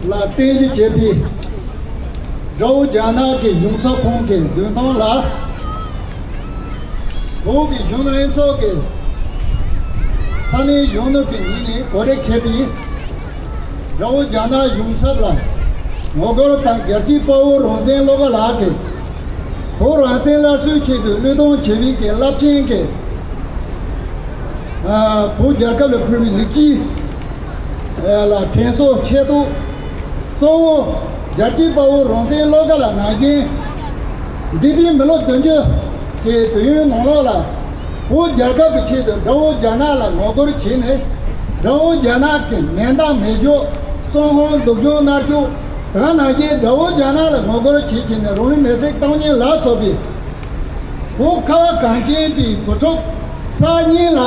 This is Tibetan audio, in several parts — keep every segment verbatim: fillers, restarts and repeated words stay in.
ལ་རྟེན་གཞི་བྱས་པའི་དགྲ་བོ་རྒྱ་ནག་གི་གཞུང་ཚབ་ཁང་གི་མདུན་ཐང་ལ། བོད་ཀྱི་གཞོན་ནུ་ལྷན་ཚོགས་ཀྱི་ས་གནས་གཞོན་ནུ་གི་ངོས་ནས་གོ་སྒྲིག་བྱས་པའི་དགྲ་བོ་རྒྱ་ནག་གཞུང་ཚབ་ལ་ངོ་རྒོལ་དང་། རྒྱལ་གཅེས་དཔའ་བོ་རང་བཙན་བློ་དགའ་ལགས་ཀྱིས་བོད་རང་བཙན་སླར་གསོའི་ཆེད་དུ་བློས་གཏོང་བྱེད་པའི་གི་རླབས་ཆེན་གྱི་ཨ་བོད་རྒྱལ་ཁབ་ལ་ཕུལ་བའི་ལེགས་སྐྱེས་ལ་དྲན་གསོ་ཆེད་དུ། གཙོ་བོ་རྒྱལ་གཅེས་དཔའ་བོ་རང་བཙན་བློ་དགའ་ལགས་ནང་བཞིན། འདས་པའི་མི་ལོ་བདུན་ཅུ་གི་དུས་ཡུན་ནང་ལོགས་ལ་བོད་རྒྱལ་ཁབ་ཀྱི་ཆེད་དུ་དགྲ་བོ་རྒྱ་ནག་ལ་ངོ་རྒོལ་བྱས་ནས། དགྲ་བོ་རྒྱ་ནག་གི་མེ་མདའ་མེ་སྒྱོགས་བཙོན་དབང་སྡུག་སྦྱོང་མནར་གཅོད་དེ་ནང་བཞིན་དགྲ་བོ་རྒྱ་ནག་ལ་ངོ་རྒོལ་བྱེད་ཀྱིན་ནས་རང་ལུས་མེར་སྲེག་བཏང་མཁན་ལ་སོགས་པའི་བོད་ཁ་བ་གངས་ཅན་པའི་བུ་ཕྲུག་ས་གཉིས་ལ་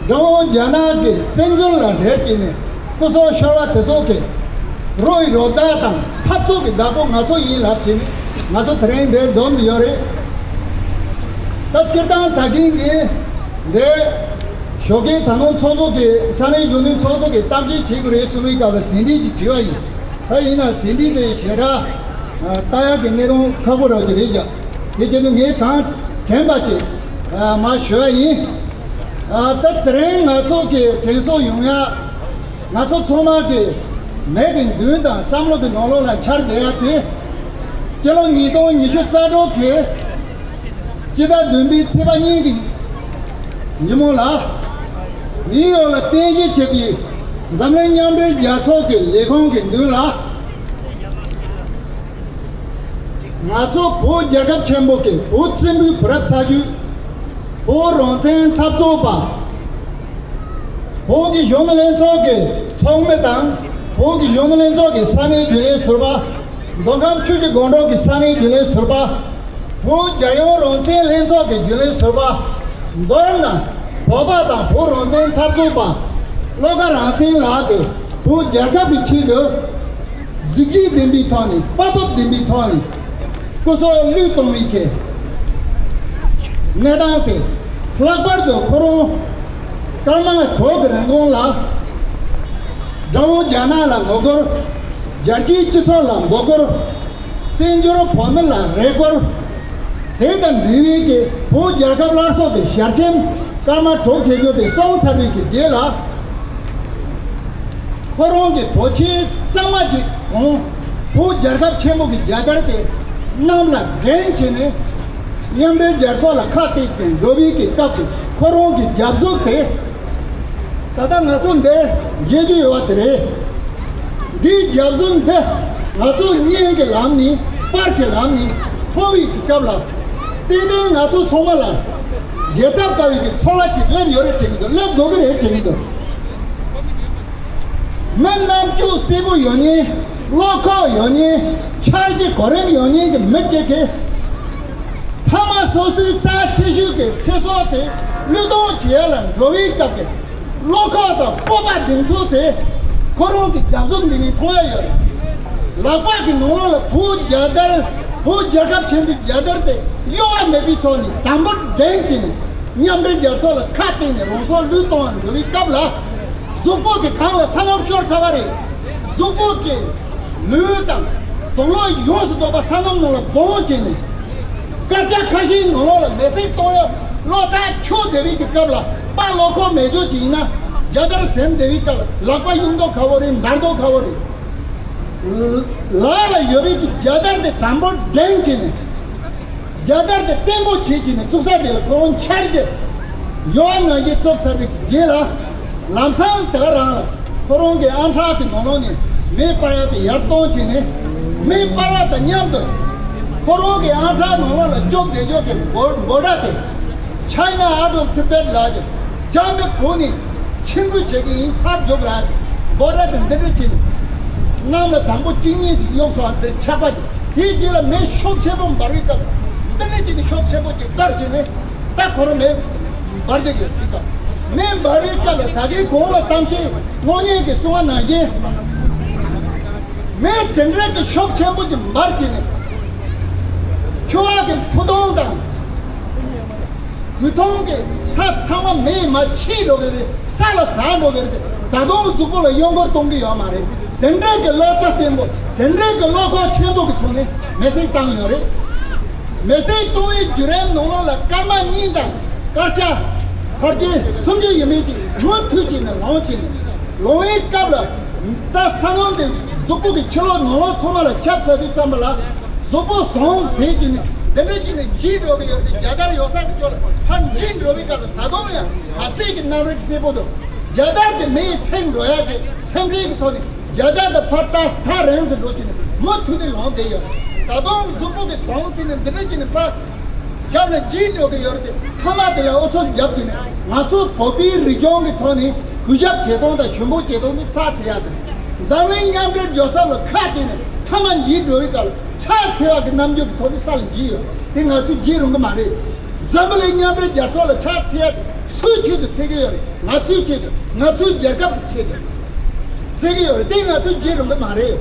དགྲ་བོ་རྒྱ་ནག་གི་བཙན་འཛུལ་ལ་འབྲེལ་བྱས་ནས་སྐུ་སྲོག་ཤོར་བ་དེ་ཚོ་གི་རོ་ཡི་རོ་བདག་དང་འཐབ་རྩོད་ཀྱི་བདག་པོ་ང་ཚོ་ཡིན་ལབ་བྱས་ནས་ང་ཚོ་དེ་རིང་འདིར་འཛོམས་ཡོད་རེད། ད་སྤྱིར་བཏང་ད་གིན་འདི་འདི་ཞོགས་ཀའི་ད་ནང་ཚོགས་གཙོ་གི་ས་གནས་གཞོན་ནུའི་ཚོགས་གཙོ་གི་གཏམ་བཤད་བྱེད་དགོས་རེད་གསུངས་པའི་སྐབས་ལ་ཟིན་བྲིས་ཀྱི་དྲི་བ་ཡིན། ད་ཡིན་ན་ཟིན་བྲིས་དེ་ཞེ་དྲག་ལྟ་ཡག་གི་གནས་སྟངས་ཁག་པོ་རག་གི་རེད་ཀྱང་། དེ་བྱས་ན་ངས་གང་དྲན་པ་ཅིག་མར་ཞུ་བ་ཡིན། ད་དེ་རིང་ང་ཚོ་གི་དྲན་གསོ་ཡོང་ཡག་ང་ཚོ་ཚང་མ་གི་མིག་གི་མདུན་དང་བསམ་བློ་གི་ནང་ལོགས་ལ་འཆར་བསྡད་ཡག་དེ། སྤྱི་ལོ་ཉིས་སྟོང་ཉི་ཤུ་རྩ་དྲུག་གི་སྤྱི་ཟླ་བདུན་པའི་ཚེས་པ་གཉིས་ཀྱི་ཉིན་མོ་ལ་ནིའུ་ཡོག་ལ་རྟེན་གཞི་བྱས་པའི་འཛམ་གླིང་མཉམ་འབྲེལ་རྒྱལ་ཚོགས་ཀྱི་ལས་ཁུངས་ཀྱི་མདུན་ལ། ང་ཚོ་བོད་རྒྱལ་ཁབ་ཆེན་པོ་གི་བོད་བཙན་པོའི་བུ་རབས་ཚ་རྒྱུད། བོད་རང་བཙན་འཐབ་རྩོད་པ། བོད་ཀྱི་གཞོན་ནུ་ལྷན་ཚོགས་ཀྱི་ཚོགས་མི་དང་། བོད་ཀྱི་གཞོན་ནུ་ལྷན་ཚོགས་ཀྱི་ས་གནས་རྒྱུན་ལས་ཟུར་པ། མདོ་ཁམས་ཆུ་བཞི་སྒང་དྲུག་གི་ས་གནས་རྒྱུན་ལས་ཟུར་པ། བོད་རྒྱལ་ཡོངས་རང་བཙན་ལྷན་ཚོགས་ཀྱི་རྒྱུན་ལས་ཟུར་པ། མདོར་ན་བོད་པ་དང་བོད་རང་བཙན་འཐབ་རྩོད་པ་བློ་དགའ་རང་བཙན་ལགས་ཀྱིས་བོད་རྒྱལ་ཁབ་ཀྱི་ཆེད་དུ་གཟི་བརྗིད་ལྡན་པའི་ཐོག་ནས། དཔའ་སྤོབས་ལྡན་པའི་ཐོག་ནས་སྐུ་སྲོག་བློས་གཏོང་བའི་གི་གནས་སྟངས་དེ། ལྷག་པར་དུ་ཁོ་རང་སྐར་མ་དྲུག་གི་རིང་གོང་ལ་དགྲ་བོ་རྒྱ་ནག་ལ་ངོ་རྒོལ། རྒྱལ་སྤྱིའི་སྤྱི་ཚོགས་ལ་འབོད་སྐུལ། བཙན་བྱོལ་བོད་མི་ལ་རེ་སྐུལ། དེ་དང་འབྲེལ་བའི་གི་བོད་རྒྱལ་ཁབ་སླར་གསོ་གི་ཞལ་ཆེམས་སྐར་མ་དྲུག་བྱེད་རྒྱུ་དེ་སོང་ཚར་བའི་གི་རྗེས་ལ། ཁོ་རང་གི་བོད་ཆས་གཙང་མ་ཅིག་གོན། བོད་རྒྱལ་ཁབ་ཆེན་པོ་གི་རྒྱལ་དར་དེ་གནམ་ལ་བསྒྲེངས་བྱས་ནས་མཉམ་འབྲེལ་རྒྱལ་ཚོགས་ལ་ཁ་གཏད་དེ་འགྲོ་བའི་གི་སྐབས་ཀྱི་ཁོ་རང་གི་རྒྱབ་གཟུགས་དེ། ད་ལྟ་ང་ཚོ་འདིར་མཇལ་རྒྱུ་ཡོད་པ་དེ་རེད། འདིའི་རྒྱབ་གཟུགས་འདི་ང་ཚོ་བརྙན་གྱི་ལམ་ནས། པར་གྱི་ལམ་ནས་མཐོང་བའི་གི་སྐབས་ལ། ཏན་ཏན་ང་ཚོ་ཚང་མ་ལ་བརྗེད་ཐབས་དཀའ་བའི་གི་ཚོར་བ་ཅིག་སླེབས་ཡོད་རེད་དྲན་གྱི་འདུག་སླེབས་དགོས་ཀྱི་རེད་དྲན་གྱི་འདུག་མི་རྣམ་དཔྱོད་གསལ་པོ་ཡོད་མཁན། བློ་ཁོག་ཡོད་མཁན། འཆར་གཞི་གོ་རིམ་ཡོད་མཁན་གྱི་མི་གཅིག་གིས། ཕ་མ་སོ་སོའི་རྩ་ཆེ་ཤོས་ཀྱི་ཚེ་སྲོག་དེ་བློས་གཏོང་བྱེད་ཡ་ལ་འགྲོ་བའི་སྐབས་ཀྱི་བློ་ཁོག་དང་སྤོབས་པ་གདེང་ཚོད་དེ། ཁོ་རང་གི་རྒྱབ་གཟུགས་འདི་ནས་མཐོང་ཡ་ཡོད་རེད། ལག་པ་གི་ནང་ལོགས་ལ་བོད་རྒྱལ་དར། བོད་རྒྱལ་ཁབ་ཆེན་པོའི་རྒྱལ་དར་དེ་གཡོ་བ་མེད་པའི་ཐོག་ནས་དམ་པོར་སྒྲེང་བྱས་ནས་མཉམ་འབྲེལ་རྒྱལ་ཚོགས་ལ་ཁ་གཏད་ནས་རང་སྲོག་བློས་གཏོང་བར་འགྲོ་བའི་སྐབས་ལ། གཟུགས་པོ་གི་གང་ལ་ས་ནམ་ཤོར་ཚར་བ་རེད། གཟུགས་པོ་གི་ལུས་དང་དུག་ལོག་ཡོངས་སུ་རྫོགས་པ་ས་ནམ་ནང་ལ་སྦངས་བྱས་ནས། སྐར་ཆ་ཁ་ཤས་ནང་ལོགས་ལ་མེ་སྲེག་གཏོང་ཡ་བློ་ཐག་ཆོད་བསྡད་པའི་གི་སྐབས་ལ། དཔའ་བློ་ཁོག་མེད་ཅོག་ཅིག་ཡིན་ན། རྒྱལ་དར་ཟིན་བསྡད་པའི་སྐབས་ལ་ལག་པ་གཡུག་མདོག་ཁ་པོ་རེད། འདར་མདོག་ཁ་པོ་རེད། ལག་ལ་ཡོད་པའི་གི་རྒྱལ་དར་དེ་དམ་པོར་སྒྲེང་བྱས་ནས། རྒྱལ་དར་དེ་བརྟན་པོ་བྱེད་ཀྱི་ནས་བཙུགས་ས་དེ་ལ་ཁོ་རང་འཆར་གཞི་ཡོད་ནང་བཞིན་བཙུགས་ཚར་བའི་རྗེས་ལ། ལམ་སང་དེ་ག་རང་ལ་ཁོ་རང་གི་ཨམ་ཕྲག་གི་ནང་ལོགས་ནས་མེ་སྤར་ཡ་དེ་ཡར་གཏོང་བྱས་ནས། མེ་སྤར་བ་དང་མཉམ་དུ་ཁོ་རང་གི་ཨམ་ཕྲག་ནང་ལོགས་ལ་བཅུག་བསྡད་ཆོག་གི་འབོ་འབོ་སྒྲ་དེ། China out of Tibet ལབ་ཀྱི། རྒྱ་མི་བོད་ནས་ཕྱིར་འབུད་བྱེད་ཀྱི་ཡིན། ཕར་རྒྱུགས་ལབ་ཀྱི། འབོ་སྒྲ་དེ་འདི་འདྲ་བྱས་ནས། གནམ་ལ་དང་པོ་གཅིག་གཉིས་ཤིག་གཡུགས་སོང་། འདིར་ཆག་པ་དེ། དེའི་རྗེས་ལ་མེ་ཤུགས་ཆེན་པོ་འབར་བའི་སྐབས། འདི་ནས་ཅིག་ནས་ཤུགས་ཆེན་པོ་ཅིག་བརྡར་བྱས་ནས། ད་ཁོ་རང་མེ་འབར་བསྡད་ཀྱི་སྐབས། མེ་འབར་བའི་སྐབས་ལ་ད་གིན་གོང་ལ་གཏམ་བཤད་སྔོན་ཉན་གྱིས་གསུངས་པ་ནང་བཞིན། མེ་དེ་འདྲ་གི་ཤུགས་ཆེན་པོ་ཅིག་འབར་བྱས་ནས། ཆུ་བ་གི་ཕུ་ཐུང་དང་། གོས་ཐུང་གི་ཐག་ཚང་མ་མེས་མར་ཆད་འགྲོ་གི་རེད། ས་ལ་ཟག་འགྲོ་གི་རེད། ད་ ད་དུང་གཟུགས་པོ་ལ་གཡོ་འགུལ་གཏོང་གི་ཡོད་མ་རེད། དེ་འདྲའི་གི་བློ་རྩ་བརྟན་པོ། དེ་འདྲའི་གི་བློ་ཁོག་ཆེན་པོ་གི་ཐོག་ནས་མེ་སྲེག་བཏང་ཡོད་རེད། མེ་སྲེག་གཏོང་བའི་བརྒྱུད་རིམ་ནང་ལོགས་ལ་སྐར་མ་གཉིས་དང་སྐར་ཆ་ཕལ་ཆེར་སུམ་ཅུ་ཡས་མས་ཅིག་མུ་མཐུད་ཅིག་ནས་ལངས་ཅིག་ནས་ལངས་པའི་སྐབས་ལ། ད་ས་སྣུམ་དེ་གཟུགས་པོ་གི་ཕྱི་ལོགས་ནང་ལོགས་ཚང་མ་ལ་ཁྱབ་ཚར་དུས་ཙམ་པ་ལ། གཟུགས་པོ་ཟང་ཟིང་ཅིག་ནས་དེ་འདྲ་ཅིག་ནས་འཇིགས་འགྲོ་གི་ཡོད་རེད། རྒྱལ་དར་ཡོད་ས་གི་ཕྱོགས་ལ་ཕར་འཇིགས་འགྲོ་བའི་སྐབས་ལ། ད་དུང་ཡང་ག་སྲིད་ཀྱི་རྣམ་རིག་གསལ་པོ་འདུག་རྒྱལ་དར་དེ་མེ་ཡིས་ཚིག་འགྲོ་ཡག་གི་སེམས་ཁྲལ་གྱི་ཐོག་ནས་རྒྱལ་དར་དེ་ཕར་ལྟ་ཐག་རིང་སུ་འགྲོ་ཅིག་ནས་མུ་མཐུད་ནས་ལངས་བསྡད་ཡོད་རེད། ད་དུང་གཟུགས་པོ་གི་ཟང་ཟིང་ནས་འདི་འདྲ་ཅིག་ནས་ཕར་ཞབས་ལ་འཇིགས་འགྲོ་གི་ཡོད་རེད་དེ། མཐའ་མ་དེ་ལ་ཨུ་ཚུགས་བརྒྱབ་དེ་ནས་ང་ཚོ་བོད་པའི་རིག་གཞུང་གི་ཐོག་ནས་གུས་ཞབས་བྱེད་སྟངས་དང་ཞུ་འབོད་བྱེད་སྟངས་དེ་ཚར་ཚར་ཡག་དེ་རེད། འཛམ་གླིང་མཉམ་འབྲེལ་རྒྱལ་ཚོགས་ལ་ཁ་གཏད་ནས་མཐའ་མ་འཇིགས་འགྲོ་བའི་སྐབས་ལ་ཕྱག་འཚལ་བ་གི་རྣམ་འགྱུར་གྱི་ཐོག་ནས་ས་ལ་འཇིགས་ཡོད་རེད་དེ། ང་ཚོས་འཇིགས་རུང་གི་མ་རེད། འཛམ་བུ་གླིང་མཉམ་འབྲེལ་རྒྱལ་ཚོགས་ལ་ཕྱག་འཚལ་ཡག་དེ་སུའི་ཆེད་དུ་འཚལ་གི་ཡོད་རེད། ང་ཚོའི་ཆེད་དུ། ང་ཚོའི་རྒྱལ་ཁབ་ཀྱི་ཆེད་དུ་འཚལ་གི་ཡོད་རེད་དེ། ང་ཚོའི་འཇིགས་རུང་གི་མ་རེད།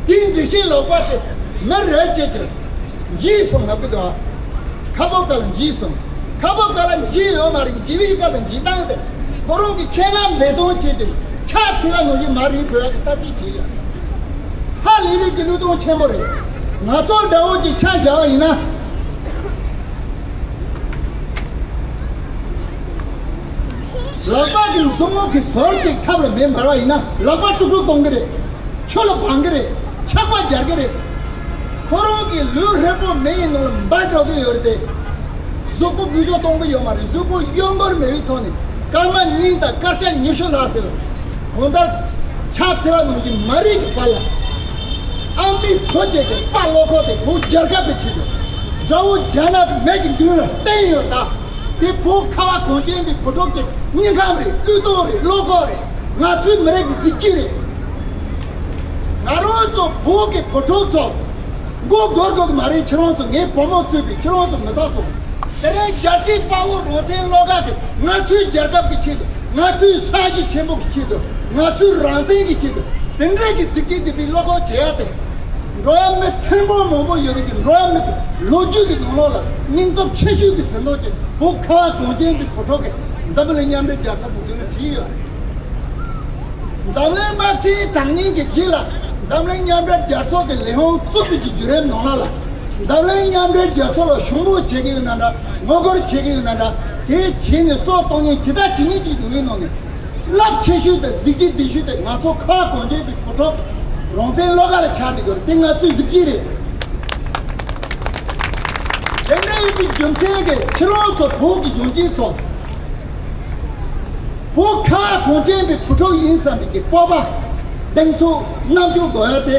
དེའི་འགྲེལ་བཤད་ལོག་པ་དེ་མི་རེ་གཅིག་གིས་འཇིགས་སོང་ལབ་གི་འདུག་ཁ་སྤོབས་སྒང་ལ་འཇིགས་སོང་། ཁ་སྤོབས་སྒང་ལ་འཇིགས་ཡོད་མ་རེད། འཇིགས་པའི་སྐབས་ལ་འཇིགས་སྟངས་དེ་ཁོ་རང་གི་ཆེད་མངགས་འབད་བརྩོན་བྱས་ཏེ་ཕྱག་འཚལ་བ་ནང་བཞིན་མ་རེད་ཐུབ་ཡག་གི་ཐབས་ཤེས་བྱས་ཡོད་རེད། ཧ་ལས་པའི་གི་བློས་གཏོང་ཆེན་པོ་རེད། ང་ཚོ་འདྲ་བོ་ཅིག་ཆ་བཞག་པ་ཡིན་ན། ལག་པ་གི་མཛུབ་མོ་གི་ཟུར་གྱི་ཐབས་ལ་མེ་འབར་བ་ཡིན་ན། ལག་པ་དཀྲུག་དཀྲུག་གཏོང་གི་རེད། ཆུ་ལ་སྦང་གི་རེད། ཆག་པ་རྒྱག་གི་རེད། ཁོ་རང་གི་ལུས་ཧྲིལ་པོ་མེ་ཡི་ནང་ལ་འབར་འགྲོ་གི་ཡོད་རེད་དེ། གཟུགས་པོ་འགུལ་སྐྱོད་གཏོང་གི་ཡོད་མ་རེད། གཟུགས་པོ་གཡོ་འགུལ་མེད་པའི་ཐོག་ནས་སྐར་མ་གཉིས་དང་སྐར་ཆ་ཉི་ཤུ་ལྷག་ཟེར། གང་ལྟར་ཕྱག་འཚལ་བ་ནང་བཞིན་མ་རིག་གི་བར་ལ། ཨ་མའི་བུ་ཅིག་གི་དཔའ་བློ་ཁོག་དེ་བོད་རྒྱལ་ཁབ་ཀྱི་ཆེད་དུ། དགྲ་བོ་རྒྱ་ནག་གི་མིག་གི་མདུན་ལ་བསྟན་ཡོད་ད། དེ་བོད་ཁ་བ་གངས་ཅན་པའི་བུ་ཕྲུག་གི་སྙིང་ཁམས་རེད། བློས་གཏོང་རེད། བློ་ཁོག་རེད། ང་ཚོའི་མི་རིགས་ཀྱི་གཟི་བརྗིད་རེད། ང་རང་ཚོ་བོད་ཀྱི་བུ་ཕྲུག་ཚོ་མགོ་སྒུར་དགོས་ཀྱི་མ་རེད། ཁྱེད་རང་ཚོ། ངའི་བུ་མོ་གཙོས་པའི་ཁྱེད་རང་ཚོ་མི་ཐག་ཚོ། དེ་རིང་རྒྱལ་གཅེས་དཔའ་བོ་རང་བཙན་བློ་དགའ་གིས་ང་ཚོའི་རྒྱལ་ཁབ་ཀྱི་ཆེད་དུ། ང་ཚོའི་ས་གཞི་ཆེན་པོ་གི་ཆེད་དུ། ང་ཚོའི་རང་བཙན་གྱི་ཆེད་དུ། དེ་འདྲའི་གི་གཟི་བརྗིད་ལྡན་པའི་བློ་ཁོག་བྱེད་ཡ་དེ། འགྲོ་ཡ་མི་ཐེངས་པོ་མང་པོ་ཡོད་རིགས་ཀྱི་འགྲོ་ཡ་མེད་པའི་ལོ་རྒྱུས་ཀྱི་ནང་ལོགས་ལ་སྙིང་སྟོབས་ཆེ་ཤོས་ཀྱི་ཟིན་ཐོ་ཅིག་བོད་ཁ་བ་གངས་ཅན་པའི་བུ་ཕྲུག་གིས་འཛམ་བུ་གླིང་མཉམ་འབྲེལ་རྒྱལ་ཚོགས་ཀྱི་མདུན་ལ་བྲིས་ཡོད་རེད། འཛམ་གླིང་དམག་ཆེན་དང་ཉིན་གྱི་རྗེས་ལ་འཛམ་གླིང་མཉམ་འབྲེལ་རྒྱལ་ཚོགས་ཀྱི་ལས་ཁུངས་བཙུགས་པའི་གི་བརྒྱུད་རིམ་ནང་ལ་ལ། འཛམ་གླིང་མཉམ་འབྲེལ་རྒྱལ་ཚོགས་ལ་ཞུ་འབོད་བྱེད་ཀྱི་ཡོད་ན་འདྲ། ངོ་རྒོལ་བྱེད་ཀྱི་ཡོད་ན་འདྲ། དེ་བྱས་ནས་སྲོག་གཏོང་མཁན་ཇི་ལྟ་ཇི་སྙེད་ཅིག་འདུག་པའི་ནང་ནས། རླབས་ཆེ་ཤོས་དང་གཟི་བརྗིད་ལྡན་ཤོས་དེ་ང་ཚོ་ཁ་བ་གངས་ཅན་པའི་བུ་ཕྲུག་རང་བཙན་བློ་དགའ་ལ་ཆགས་བསྡད་ཡོད་རེད། དེ་ང་ཚོའི་གཟི་བརྗིད་རེད། དེ་འདྲ་ཡིན་པའི་རྒྱུ་མཚན་གྱིས་ཁྱེད་རང་ཚོ་བོད་ཀྱི་གཞོན་སྐྱེས་ཚོ། བོད་ཁ་བ་གངས་ཅན་པའི་བུ་ཕྲུག་ཡིན་བསམ་པའི་གི་སྤོབས་པ། གདེང་ཚོད། རྣམ་དཔྱོད་དགོས་ཡ་དེ།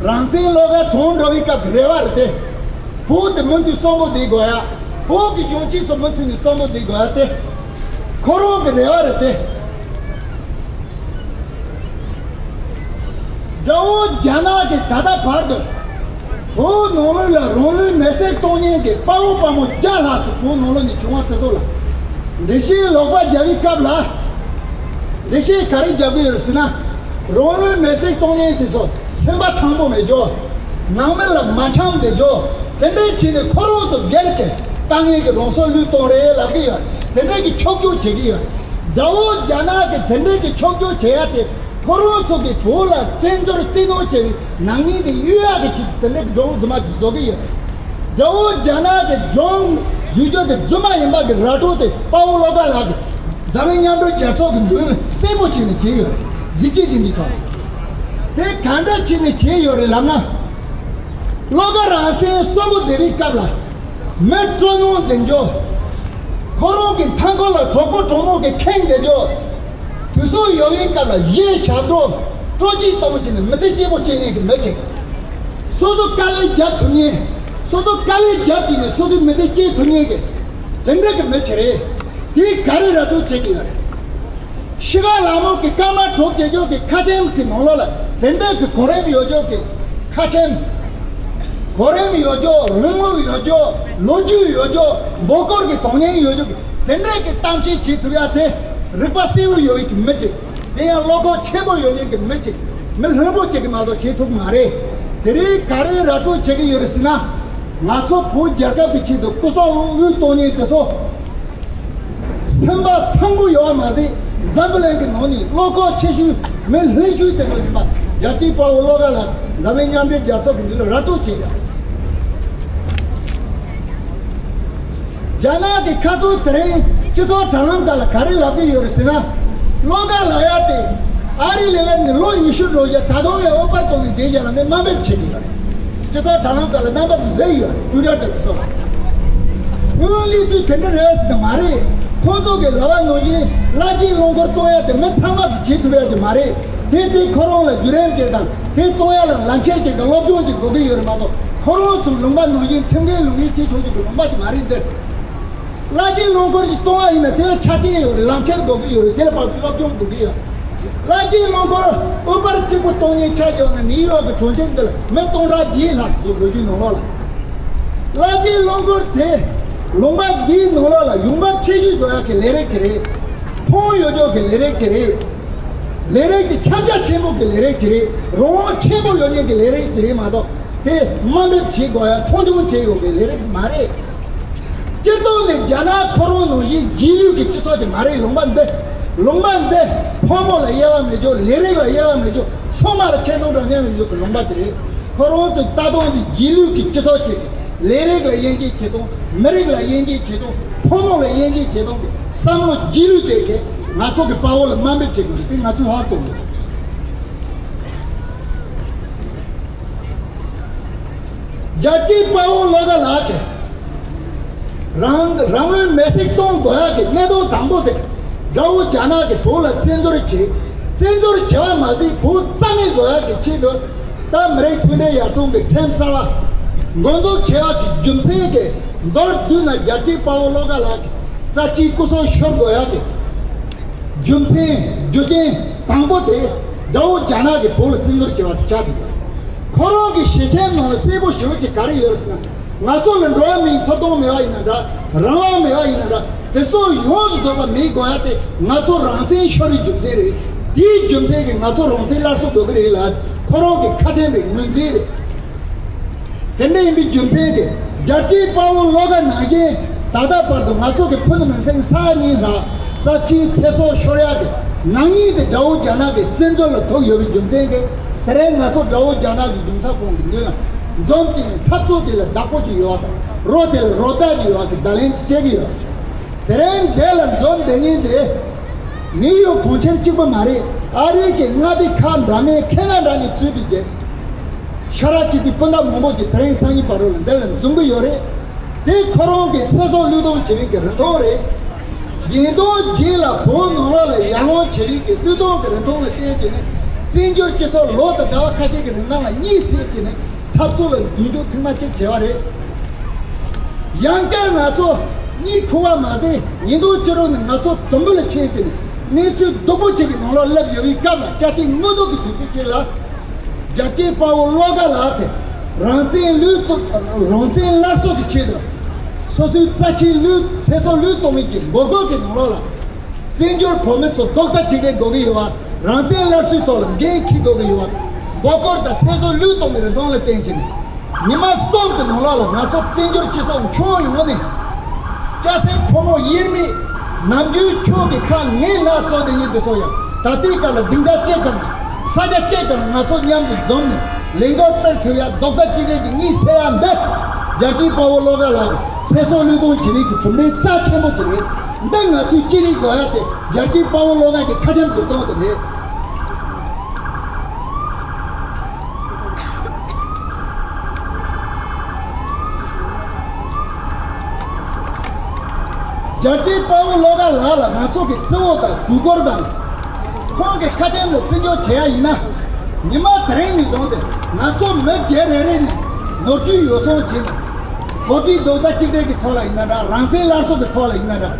རང་བཙན་བློ་དགའ་གྲོངས་འགྲོ་བའི་སྐབས་ཀྱི་རེ་བ་རེད་དེ། བོད་དེ་མུ་མཐུད་གསོན་པོ་བསྡད་དགོས་ཡ། བོད་ཀྱི་གཞོན་སྐྱེས་ཚོ་མུ་མཐུད་ནས་གསོན་པོ་བསྡད་དགོས་ཡ་དེ། ཁོ་རང་གི་རེ་བ་རེད་དེ། དགྲ་བོ་རྒྱ་ནག་གིས་ད་ལྟ་བར་དུ་བོད་ནང་ལོགས་ལ་རང་ལུས་མེར་སྲེག་གཏོང་མཁན་གྱི་དཔའ་བོ་དཔའ་མོ་བརྒྱ་ལྷག་ཙམ་བོད་ནང་ལོགས་ནས་བྱུང་བ་དེ་ཚོ་ལ་འགྲེལ་བཤད་ལོག་པ་རྒྱག་པའི་སྐབས་ལ། འགྲེལ་བཤད་ག་རེ་རྒྱག་གི་ཡོད་ཟེར་ན། རང་ལུས་མེར་སྲེག་གཏོང་མཁན་དེ་ཚོ་སེམས་པ་ཐང་པོ་མེད་རྒྱུ། ནང་མི་ལ་མ་འཆམ་བསྡད་རྒྱུ། དེ་འདྲའི་བྱས་ནས་ཁོ་རང་ཚོ་སྒེར་གྱི་དཀའ་ངལ་གྱི་རང་སྲོག་བློས་གཏོང་རེད་ལབ་ཀྱི་ཡོད། དེ་འདྲའི་གི་ཕྱོགས་བསྒྱུར་བྱེད་ཀྱི་ཡོད། དགྲ་བོ་རྒྱ་ནག་གིས་དེ་འདྲའི་གི་ཕྱོགས་བསྒྱུར་བྱེད་ཡ་དེ། ཁོ་རང་ཚོ་གིས་བོད་ལ་བཙན་འཛུལ་བཙན་གནོན་བྱས་པའི་ནག་ཉེས་དེ་གཡོལ་ཡག་གི་ཆེད་དུ་དེ་འདྲའི་གི་སྒྲུང་རྫུན་མ་ཅིག་བཟོ་གི་ཡོད། དགྲ་བོ་རྒྱ་ནག་གི་སྒྲུང་བཟོ་རྒྱུ་དེ་རྫུན་མ་ཡིན་པ་གི་ར་སྤྲོད་དེ་དཔའ་བོ་བློ་དགའ་ལགས་ཀྱིས་འཛམ་གླིང་མཉམ་འབྲེལ་རྒྱལ་ཚོགས་ཀྱི་མདུན་ལ་གསལ་པོ་བྱས་ནས་བྱས་ཡོད་རེད། གཟི་བརྗིད་ལྡན་པའི་ཐོག་ནས། དེ་ག་འདྲ་བྱས་ནས་བྱས་ཡོད་རེད་ལབ་ན། བློ་དགའ་རང་བཙན་གསོན་པོ་བསྡད་པའི་སྐབས་ལ། མི་སྤྲོ་སྣང་ལྡན་རྒྱུ། ཁོ་རང་གི་མཐའ་འཁོར་ལ་གྲོགས་པོ་གྲོགས་མོ་གིས་ཁེངས་བསྡད་རྒྱུ། དུས་ཚོད་ཡོལ་བའི་སྐབས་ལ་གཞས་ཞབས་བྲོ་སྤྲོ་སྐྱིད་གཏོང་བྱས་ནས་མི་ཚེ་སྐྱིད་པོ་སྐྱེལ་མཁན་གྱི་མི་ཅིག་སོ་སོ་དཀའ་ལས་རྒྱབ་ཐུབ་མཁན། སོ་སོ་དཀའ་ལས་རྒྱབ་བྱས་ནས་སོ་སོའི་མི་ཚེ་སྐྱེལ་ཐུབ་མཁན་གྱི་དེ་འདྲ་གི་མི་ཅིག་རེད། དེས་ག་རེ་ར་སྤྲོད་བྱེད་ཀྱི་ཡོད་རེད། ཤི་ཁ་ལ་མོ་གི་སྐར་མ་དྲུག་བརྒྱད་ཅུ་གི་ཁ་ཆེམས་ཀྱི་ནང་ལོགས་ལ་དེ་འདྲ་གི་གོ་རིམ་ཡོད་རྒྱུ་གི་ཁ་ཆེམས། གོ་རིམ་ཡོད་རྒྱུ། རིན་དངུལ་ཡོད་རྒྱུ། ལོ་རྒྱུས་ཡོད་རྒྱུ། འབོད་སྐུལ་གྱི་དོན་སྙིང་ཡོད་རྒྱུ་གི་དེ་འདྲ་གི་གཏམ་བཤད་བྱེད་ཐུབ་ཡ་དེ། རིག་པ་གསལ་བོ་ཡོད་པའི་གི་མི་ཅིག་དེ་ཡང་བློ་ཁོག་ཆེན་པོ་ཡོད་མཁན་གྱི་མི་ཅིག་མི་ལྷུན་པོ་ཅིག་གིས་མ་གཏོགས་བྱེད་ཐུབ་མ་རེད། དེ་རིང་ག་རེ་ར་སྤྲོད་བྱེད་ཀྱི་ཡོད་རེད་ཟེར་ན། ང་ཚོ་བོད་རྒྱལ་ཁབ་ཀྱི་ཆེད་དུ་སྐུ་སྲོག་བློས་གཏོང་མཁན་དེ་ཚོ། སེམས་པ་ཐང་པོ་ཡོད་པ་མ་ཟད། འཛམ་བུ་གླིང་གི་ནང་ནས་བློ་ཁོག་ཆེ་ཤོས་མི་ལྷན་ཤོས་དེ་ཚོ་ཡིན་པ། རྒྱལ་གཅེས་དཔའ་བོ་བློ་དགའ་ལགས་འཛམ་གླིང་མཉམ་འབྲེལ་རྒྱལ་ཚོགས་ཀྱི་མདུན་ལ་ར་སྤྲོད་བྱས་ཡོད། རྒྱ་ནག་གི་ཁ་ཚོན་དེ་རིང་སྤྱི་ཚོགས་དྲ་ལམ་སྒང་ལ་ག་རེ་ལབ་ཀྱི་ཡོད་རེད་ཟེར་ན། བློ་དགའ་ལགས་ཡ་དེ་ཨ་རི་ལ་སླེབས་ནས་ལོ་ཉི་ཤུ་འགྲོ་བཞིན་ད་དུང་ཡང་ཨོ་པར་གཏོང་ནས་བསྡད་བཞག་ལ་ནས་དམའ་འབེབས་བྱེད་ཀྱི་ཡོད་རེད། སྤྱི་ཚོགས་དྲ་ལམ་སྒང་ལ་རྣམ་པ་ཚོ་གཟིགས་ཡོད་རེད། ཊུའི་ཊར་དང་དེ་ཚོ་ལ། དངོས་གནས་ཚུལ་དེ་འདྲ་རེད་ཟེར་ན་མ་རེད། ཁོང་ཚོ་གི་ལབ་པ་ནང་བཞིན་བླ་སྤྱིའི་རླངས་འཁོར་གཏོང་ཡ་དེ་མི་ཚང་མ་གིས་བྱེད་ཐུབ་ཡ་གི་མ་རེད། དེ་དེ་ཁོ་རང་ལ་བརྒྱུད་རིམ་ཅིག་དང་དེ་གཏོང་ཡ་ལ་ལམ་ཁྱེར་ཅིག་དང་སློབ་སྦྱོང་ཅིག་དགོས་ཀྱི་ཡོད་རེད་མ་གཏོགས། ཁོ་རང་ཚོ་ལུང་པ་ནང་བཞིན་ཁྲིམས་འགལ་ལུང་འགལ་བྱེད་ཆོག་རྒྱུ་གི་ལུང་པ་དེ་མ་རེད་འདི། བླ་སྤྱིའི་རླངས་འཁོར་གྱི་གཏོང་བ་ཡིན་ན་དེ་ལ་ཆ་རྐྱེན་ཡོད་རེད། ལམ་ཁྱེར་དགོས་ཀྱི་ཡོད་རེད། དེ་ལ་ཕར་སློབ་སྦྱོང་དགོས་ཀྱི་ཡོད་རེད། བླ་སྤྱིའི་རླངས་འཁོར་ཨུ་པར་གཅིག་པུ་གཏོང་མཁན་ཆ་བཞག་ན་ནིའུ་ཡོག་གི་གྲོང་ཁྱེར་འདི་ལ་མི་སྟོང་ཕྲག་བརྒྱད་ལྷག་ཙམ་འདུག་ལོ་རྒྱུས་ནང་ལོགས་ལ། བླ་སྤྱིའི་རླངས་འཁོར་དེ་ལུང་པ་འདིའི་ནང་ལོགས་ལ་ཡོང་འབབ་ཆེ་ཤོས་བཟོ་ཡག་གི་ལས་རིགས་ཅིག་རེད། ཕོན་ཡོད་ཆོག་གི་ལས་རིགས་ཅིག་རེད། ལས་རིགས་དེ་ཁྱབ་རྒྱ་ཆེན་པོ་གི་ལས་རིགས་ཅིག་རེད། རང་དབང་ཆེན་པོ་ཡོད་མཁན་གྱི་ལས་རིགས་ཅིག་རེད་མ་གཏོགས། དེ་དམའ་འབེབས་བྱེད་དགོས་ཡ་མཐོང་ཆུང་བྱེད་དགོས་པའི་ལས་རིགས་མ་རེད། སྤྱིར་བཏང་ནས་རྒྱ་ནག་ཁོ་རང་ནང་བཞིན་རྗེས་ལུས་ཀྱི་སྤྱི་ཚོགས་ཅིག་མ་རེད། ལུང་པ་འདི། ལུང་པ་འདི་ཕོ་མོ་ལ་དབྱེ་བ་མེད་རྒྱུ། ལས་རིགས་ལ་དབྱེ་བ་མེད་རྒྱུ། ཚང་མ་ལ་ཁྱད་སྟོང་འདྲ་མཉམ་ཡོད་རྒྱུ་གི་ལུང་པ་ཅིག་རེད། ཁོ་རང་ཚོས་ལྟ་སྟངས་འདི་རྗེས་ལུས་ཀྱི་སྤྱི་ཚོགས་ཅིག་ལས་རིགས་ལ་དབྱེ་འབྱེད་བྱེད་སྟངས། མི་རིགས་ལ་དབྱེ་འབྱེད་བྱེད་སྟངས། ཕོ་མོ་ལ་དབྱེ་འབྱེད་བྱེད་སྟངས་ཀྱི་བསམ་བློ་རྗེས་ལུས་དེ་གས་ང་ཚོ་གི་དཔའ་བོ་ལ་དམའ་འབེབས་བྱེད་དགོས་རེད། དེ་ང་ཚོས་ཧ་གོ་དགོས། རྒྱལ་གཅེས་དཔའ་བོ་བློ་དགའ་ལགས་ཀྱིས་རང་རང་ལུས་མེར་སྲེག་གཏོང་དགོས་ཡག་གི་གནད་དོན་དང་པོ་དེ། དགྲ་བོ་རྒྱ་ནག་གིས་བོད་ལ་བཙན་འཛུལ་བྱས། བཙན་འཛུལ་བྱས་པ་མ་ཟད་བོད་རྩ་མེད་བཟོ་ཡག་གི་ཆེད་དུ། ད་མི་རིགས་མཐུན་སྒྲིལ་ཡར་ཐོན་གྱི་ཁྲིམས་གསར་པ་འགོ་འཛུགས་བྱས་པ་གི་རྒྱུ་མཚན་གྱིས། མདོར་བསྡུས་ན་རྒྱལ་གཅེས་དཔའ་བོ་བློ་དགའ་ལགས་ཀྱི་རྩ་ཆེའི་སྐུ་སྲོག་ཤོར་དགོས་ཡག་གི་རྒྱུ་མཚན། རྒྱུ་རྐྱེན་དང་པོ་དེ། དགྲ་བོ་རྒྱ་ནག་གིས་བོད་ལ་བཙན་འཛུལ་བྱས་པ་དེ་ཆགས་འདུག་ཁོ་རང་གི་ཞལ་ཆེམས་ནང་ལ་གསལ་པོ་ཞེ་པོ་ཅིག་ག་རེ་ཡོད་རེད་ཟེར་ན། ང་ཚོ་ལ་འགྲོ་བ་མིའི་ཐོབ་ཐང་མེད་པ་ཡིན་ན་འདྲ། རང་དབང་མེད་པ་ཡིན་ན་འདྲ། དེ་ཚོ་ཡོངས་སུ་རྫོགས་པ་མེད་དགོས་ཡ་དེ་ང་ཚོ་རང་བཙན་ཤོར་བའི་རྒྱུ་མཚན་རེད། དེའི་རྒྱུ་མཚན་གྱིས་ང་ཚོ་རང་བཙན་སླར་གསོ་དགོས་ཀྱི་རེད་ལ། ཁོ་རང་གི་ཁ་ཆེམས་རེད། ངོས་འཛིན་རེད། དེ་འདྲ་ཡིན་པའི་རྒྱུ་མཚན་གྱིས་རྒྱལ་གཅེས་དཔའ་བོ་བློ་དགའ་ནང་བཞིན་ད་ལྟ་བར་དུ་ང་ཚོ་གི་ཕུ་ནུ་མིང་སྲིང་ས་ཡ་གཉིས་ལྷག་རྩ་ཆེའི་ཚེ་སྲོག་ཤོར་ཡག་གི་ནག་ཉེས་དེ་དགྲ་བོ་རྒྱ་ནག་གི་བཙན་འཛུལ་ལ་ཐུག་ཡོད་པའི་རྒྱུ་མཚན་གྱིས། དེ་རིང་ང་ཚོ་དགྲ་བོ་རྒྱ་ནག་གི་གཞུང་ཚབ་ཁང་གི་མདུན་ལ་འཛོམས་ཀྱི་ནས་འཐབ་རྩོད་དེ་ལ་བདག་པོ་ཅིག་ཡོད་པ་དང་། རོ་དེ་ལ་རོ་བདག་ཅིག་ཡོད་པ་གི་བརྡ་ལན་ཅིག་སྤྲད་ཀྱི་ཡོད། དེ་རིང་འདི་ལ་འཛོམས་བསྡད་མཁན་དེ་ནིའུ་ཡོག་གྲོང་ཁྱེར་གཅིག་པུ་མ་རེད། ཨ་རི་གི་མངའ་སྡེ་ཁག་འདྲ་མིན་ཁེ་ན་ཌ་ནས་ཚུད་པའི་དེ། ཤ་ཁྲག་གཅིག་པའི་སྤུན་ཟླ་མང་པོ་ཅིག་དེ་རིང་སང་ཉིན་བར་དུ་ལ་འདི་ལ་འཛོམས་ཀྱི་ཡོད་རེད། དེ་ཁོ་རང་གི་ཚེ་སྲོག་བློས་གཏོང་བྱེད་པའི་གི་རིན་ཐང་རེད། རྒྱུན་གཏོང་རྗེས་ལ་བོད་ནང་ལོགས་ལ་ཡར་ལངས་བྱེད་པའི་གི་བློས་གཏོང་གི་རིན་ཐང་ལ་བརྟེན་བྱས་ནས། བཙན་བྱོལ་སྤྱི་ཚོགས་ལོ་དང་ཟླ་བ་ཁ་ཤས་ཀྱི་རིང་ནང་ལ་གཉིད་སད་བྱས་ནས། འཐབ་རྩོད་ལ་མདུན་ལྕོག་ཐེངས་མ་གཅིག་བྱས་པ་རེད། ཡང་བསྐྱར་ང་ཚོ་གཉིད་ཁུག་པ་མ་ཟད། ཉིན་དུ་ཕྱི་དྲོ་ནས་ང་ཚོ་དུམ་བུ་ལ་ཕྱིན་བྱས་ནས་གནས་ཚུལ་སྡུག་པོ་ཅིག་གི་ནང་ལོགས་སླེབས་ཡོད་པའི་སྐབས་ལ། སྐྱ་ཆེན་དངོས་ཐོག་གི་དུས་ཚོད་ཅིག་ལ། རྒྱལ་གཅེས་དཔའ་བོ་བློ་དགའ་ལགས་ཀྱིས་རང་བཙན་བློས་གཏོང་། རང་བཙན་སླར་གསོ་གི་ཆེད་དུ། སོ་སོའི་རྩ་ཆེའི་ལུས། ཚེ་སྲོག་བློས་གཏོང་མིན་གྱི་འབོད་སྐུལ་གྱི་ནང་ལོགས་ལ། བཙན་བྱོལ་བོད་མི་ཚོ་རྡོག་རྩ་གཅིག་སྒྲིལ་དགོས་ཀྱི་ཡོད་པ། རང་བཙན་སླར་གསོའི་ཐོག་ལ་འགན་འཁྱེར་དགོས་ཀྱི་ཡོད་པ། འབོད་སྐུལ་དང་ཚེ་སྲོག་བློས་གཏོང་བའི་རིན་ཐང་ལ་བརྟེན་བྱས་ནས། ཉི་མ་གསུམ་གྱི་ནང་ལོགས་ལ་ང་ཚོ་བཙན་བྱོལ་སྤྱི་ཚོགས་ཁྱོན་ཡོངས་ནས། སྐྱ་སེར་ཕོ་མོ་དབྱེར་མེད། ནམ་རྒྱུན་ཁྱོད་ཀྱི་ཁ་ངའི་ལག་ཚོ་དེ་ཉིད་དུ་སོང་ཡང་། ད་ལྟའི་སྐབས་ལ་སྡིངས་ཆ་གཅིག་སྒང་ལ། ས་ཆ་གཅིག་སྒང་ལ་ང་ཚོ་མཉམ་དུ་འཛོམས་ནས། ལས་འགུལ་སྤེལ་ཐུབ་ཡ། རྡོག་རྩ་གཅིག་སྒྲིལ་གྱི་གཉིད་སད་ཡ་འདི། རྒྱལ་གཅེས་དཔའ་བོ་བློ་དགའ་ལགས་ཚེ་སྲོག་བློས་གཏོང་བྱེད་མཁན་གྱི་གྲུབ་འབྲས་རྩ་ཆེན་པོ་ཅིག་རེད། འདི་ང་ཚོས་ཅི་རིགས་དགོས་ཡ་དེ་རྒྱལ་གཅེས་དཔའ་བོ་བློ་དགའ་གི་ཁ་ཆེམས་འདུག་སྟངས་དེ་རེད། རྒྱལ་གཅེས་དཔའ་བོ་བློ་དགའ་ལགས་ལ་ང་ཚོ་གི་བརྩི་བ་དང་གུས་བཀུར་དང་། ཁོང་གི་ཁ་ཆེམས་ལ་བརྩི་འཇོག་བྱེད་ཡ་ཡིན་ན། ཉི་མ་དེ་རིང་ནས་བཟུང་སྟེ་ང་ཚོ་མི་སྒེར་རེ་རེ་ནས་ནོར་འཁྲུལ་ཡོ་བསྲང་བྱས་ནས། བོད་པའི་རྡོག་རྩ་གཅིག་སྒྲིལ་གྱི་ཐོག་ལ་ཡིན་ན་འདྲ། རང་བཙན་སླར་གསོ་གི་ཐོག་ལ་ཡིན་ན་འདྲ།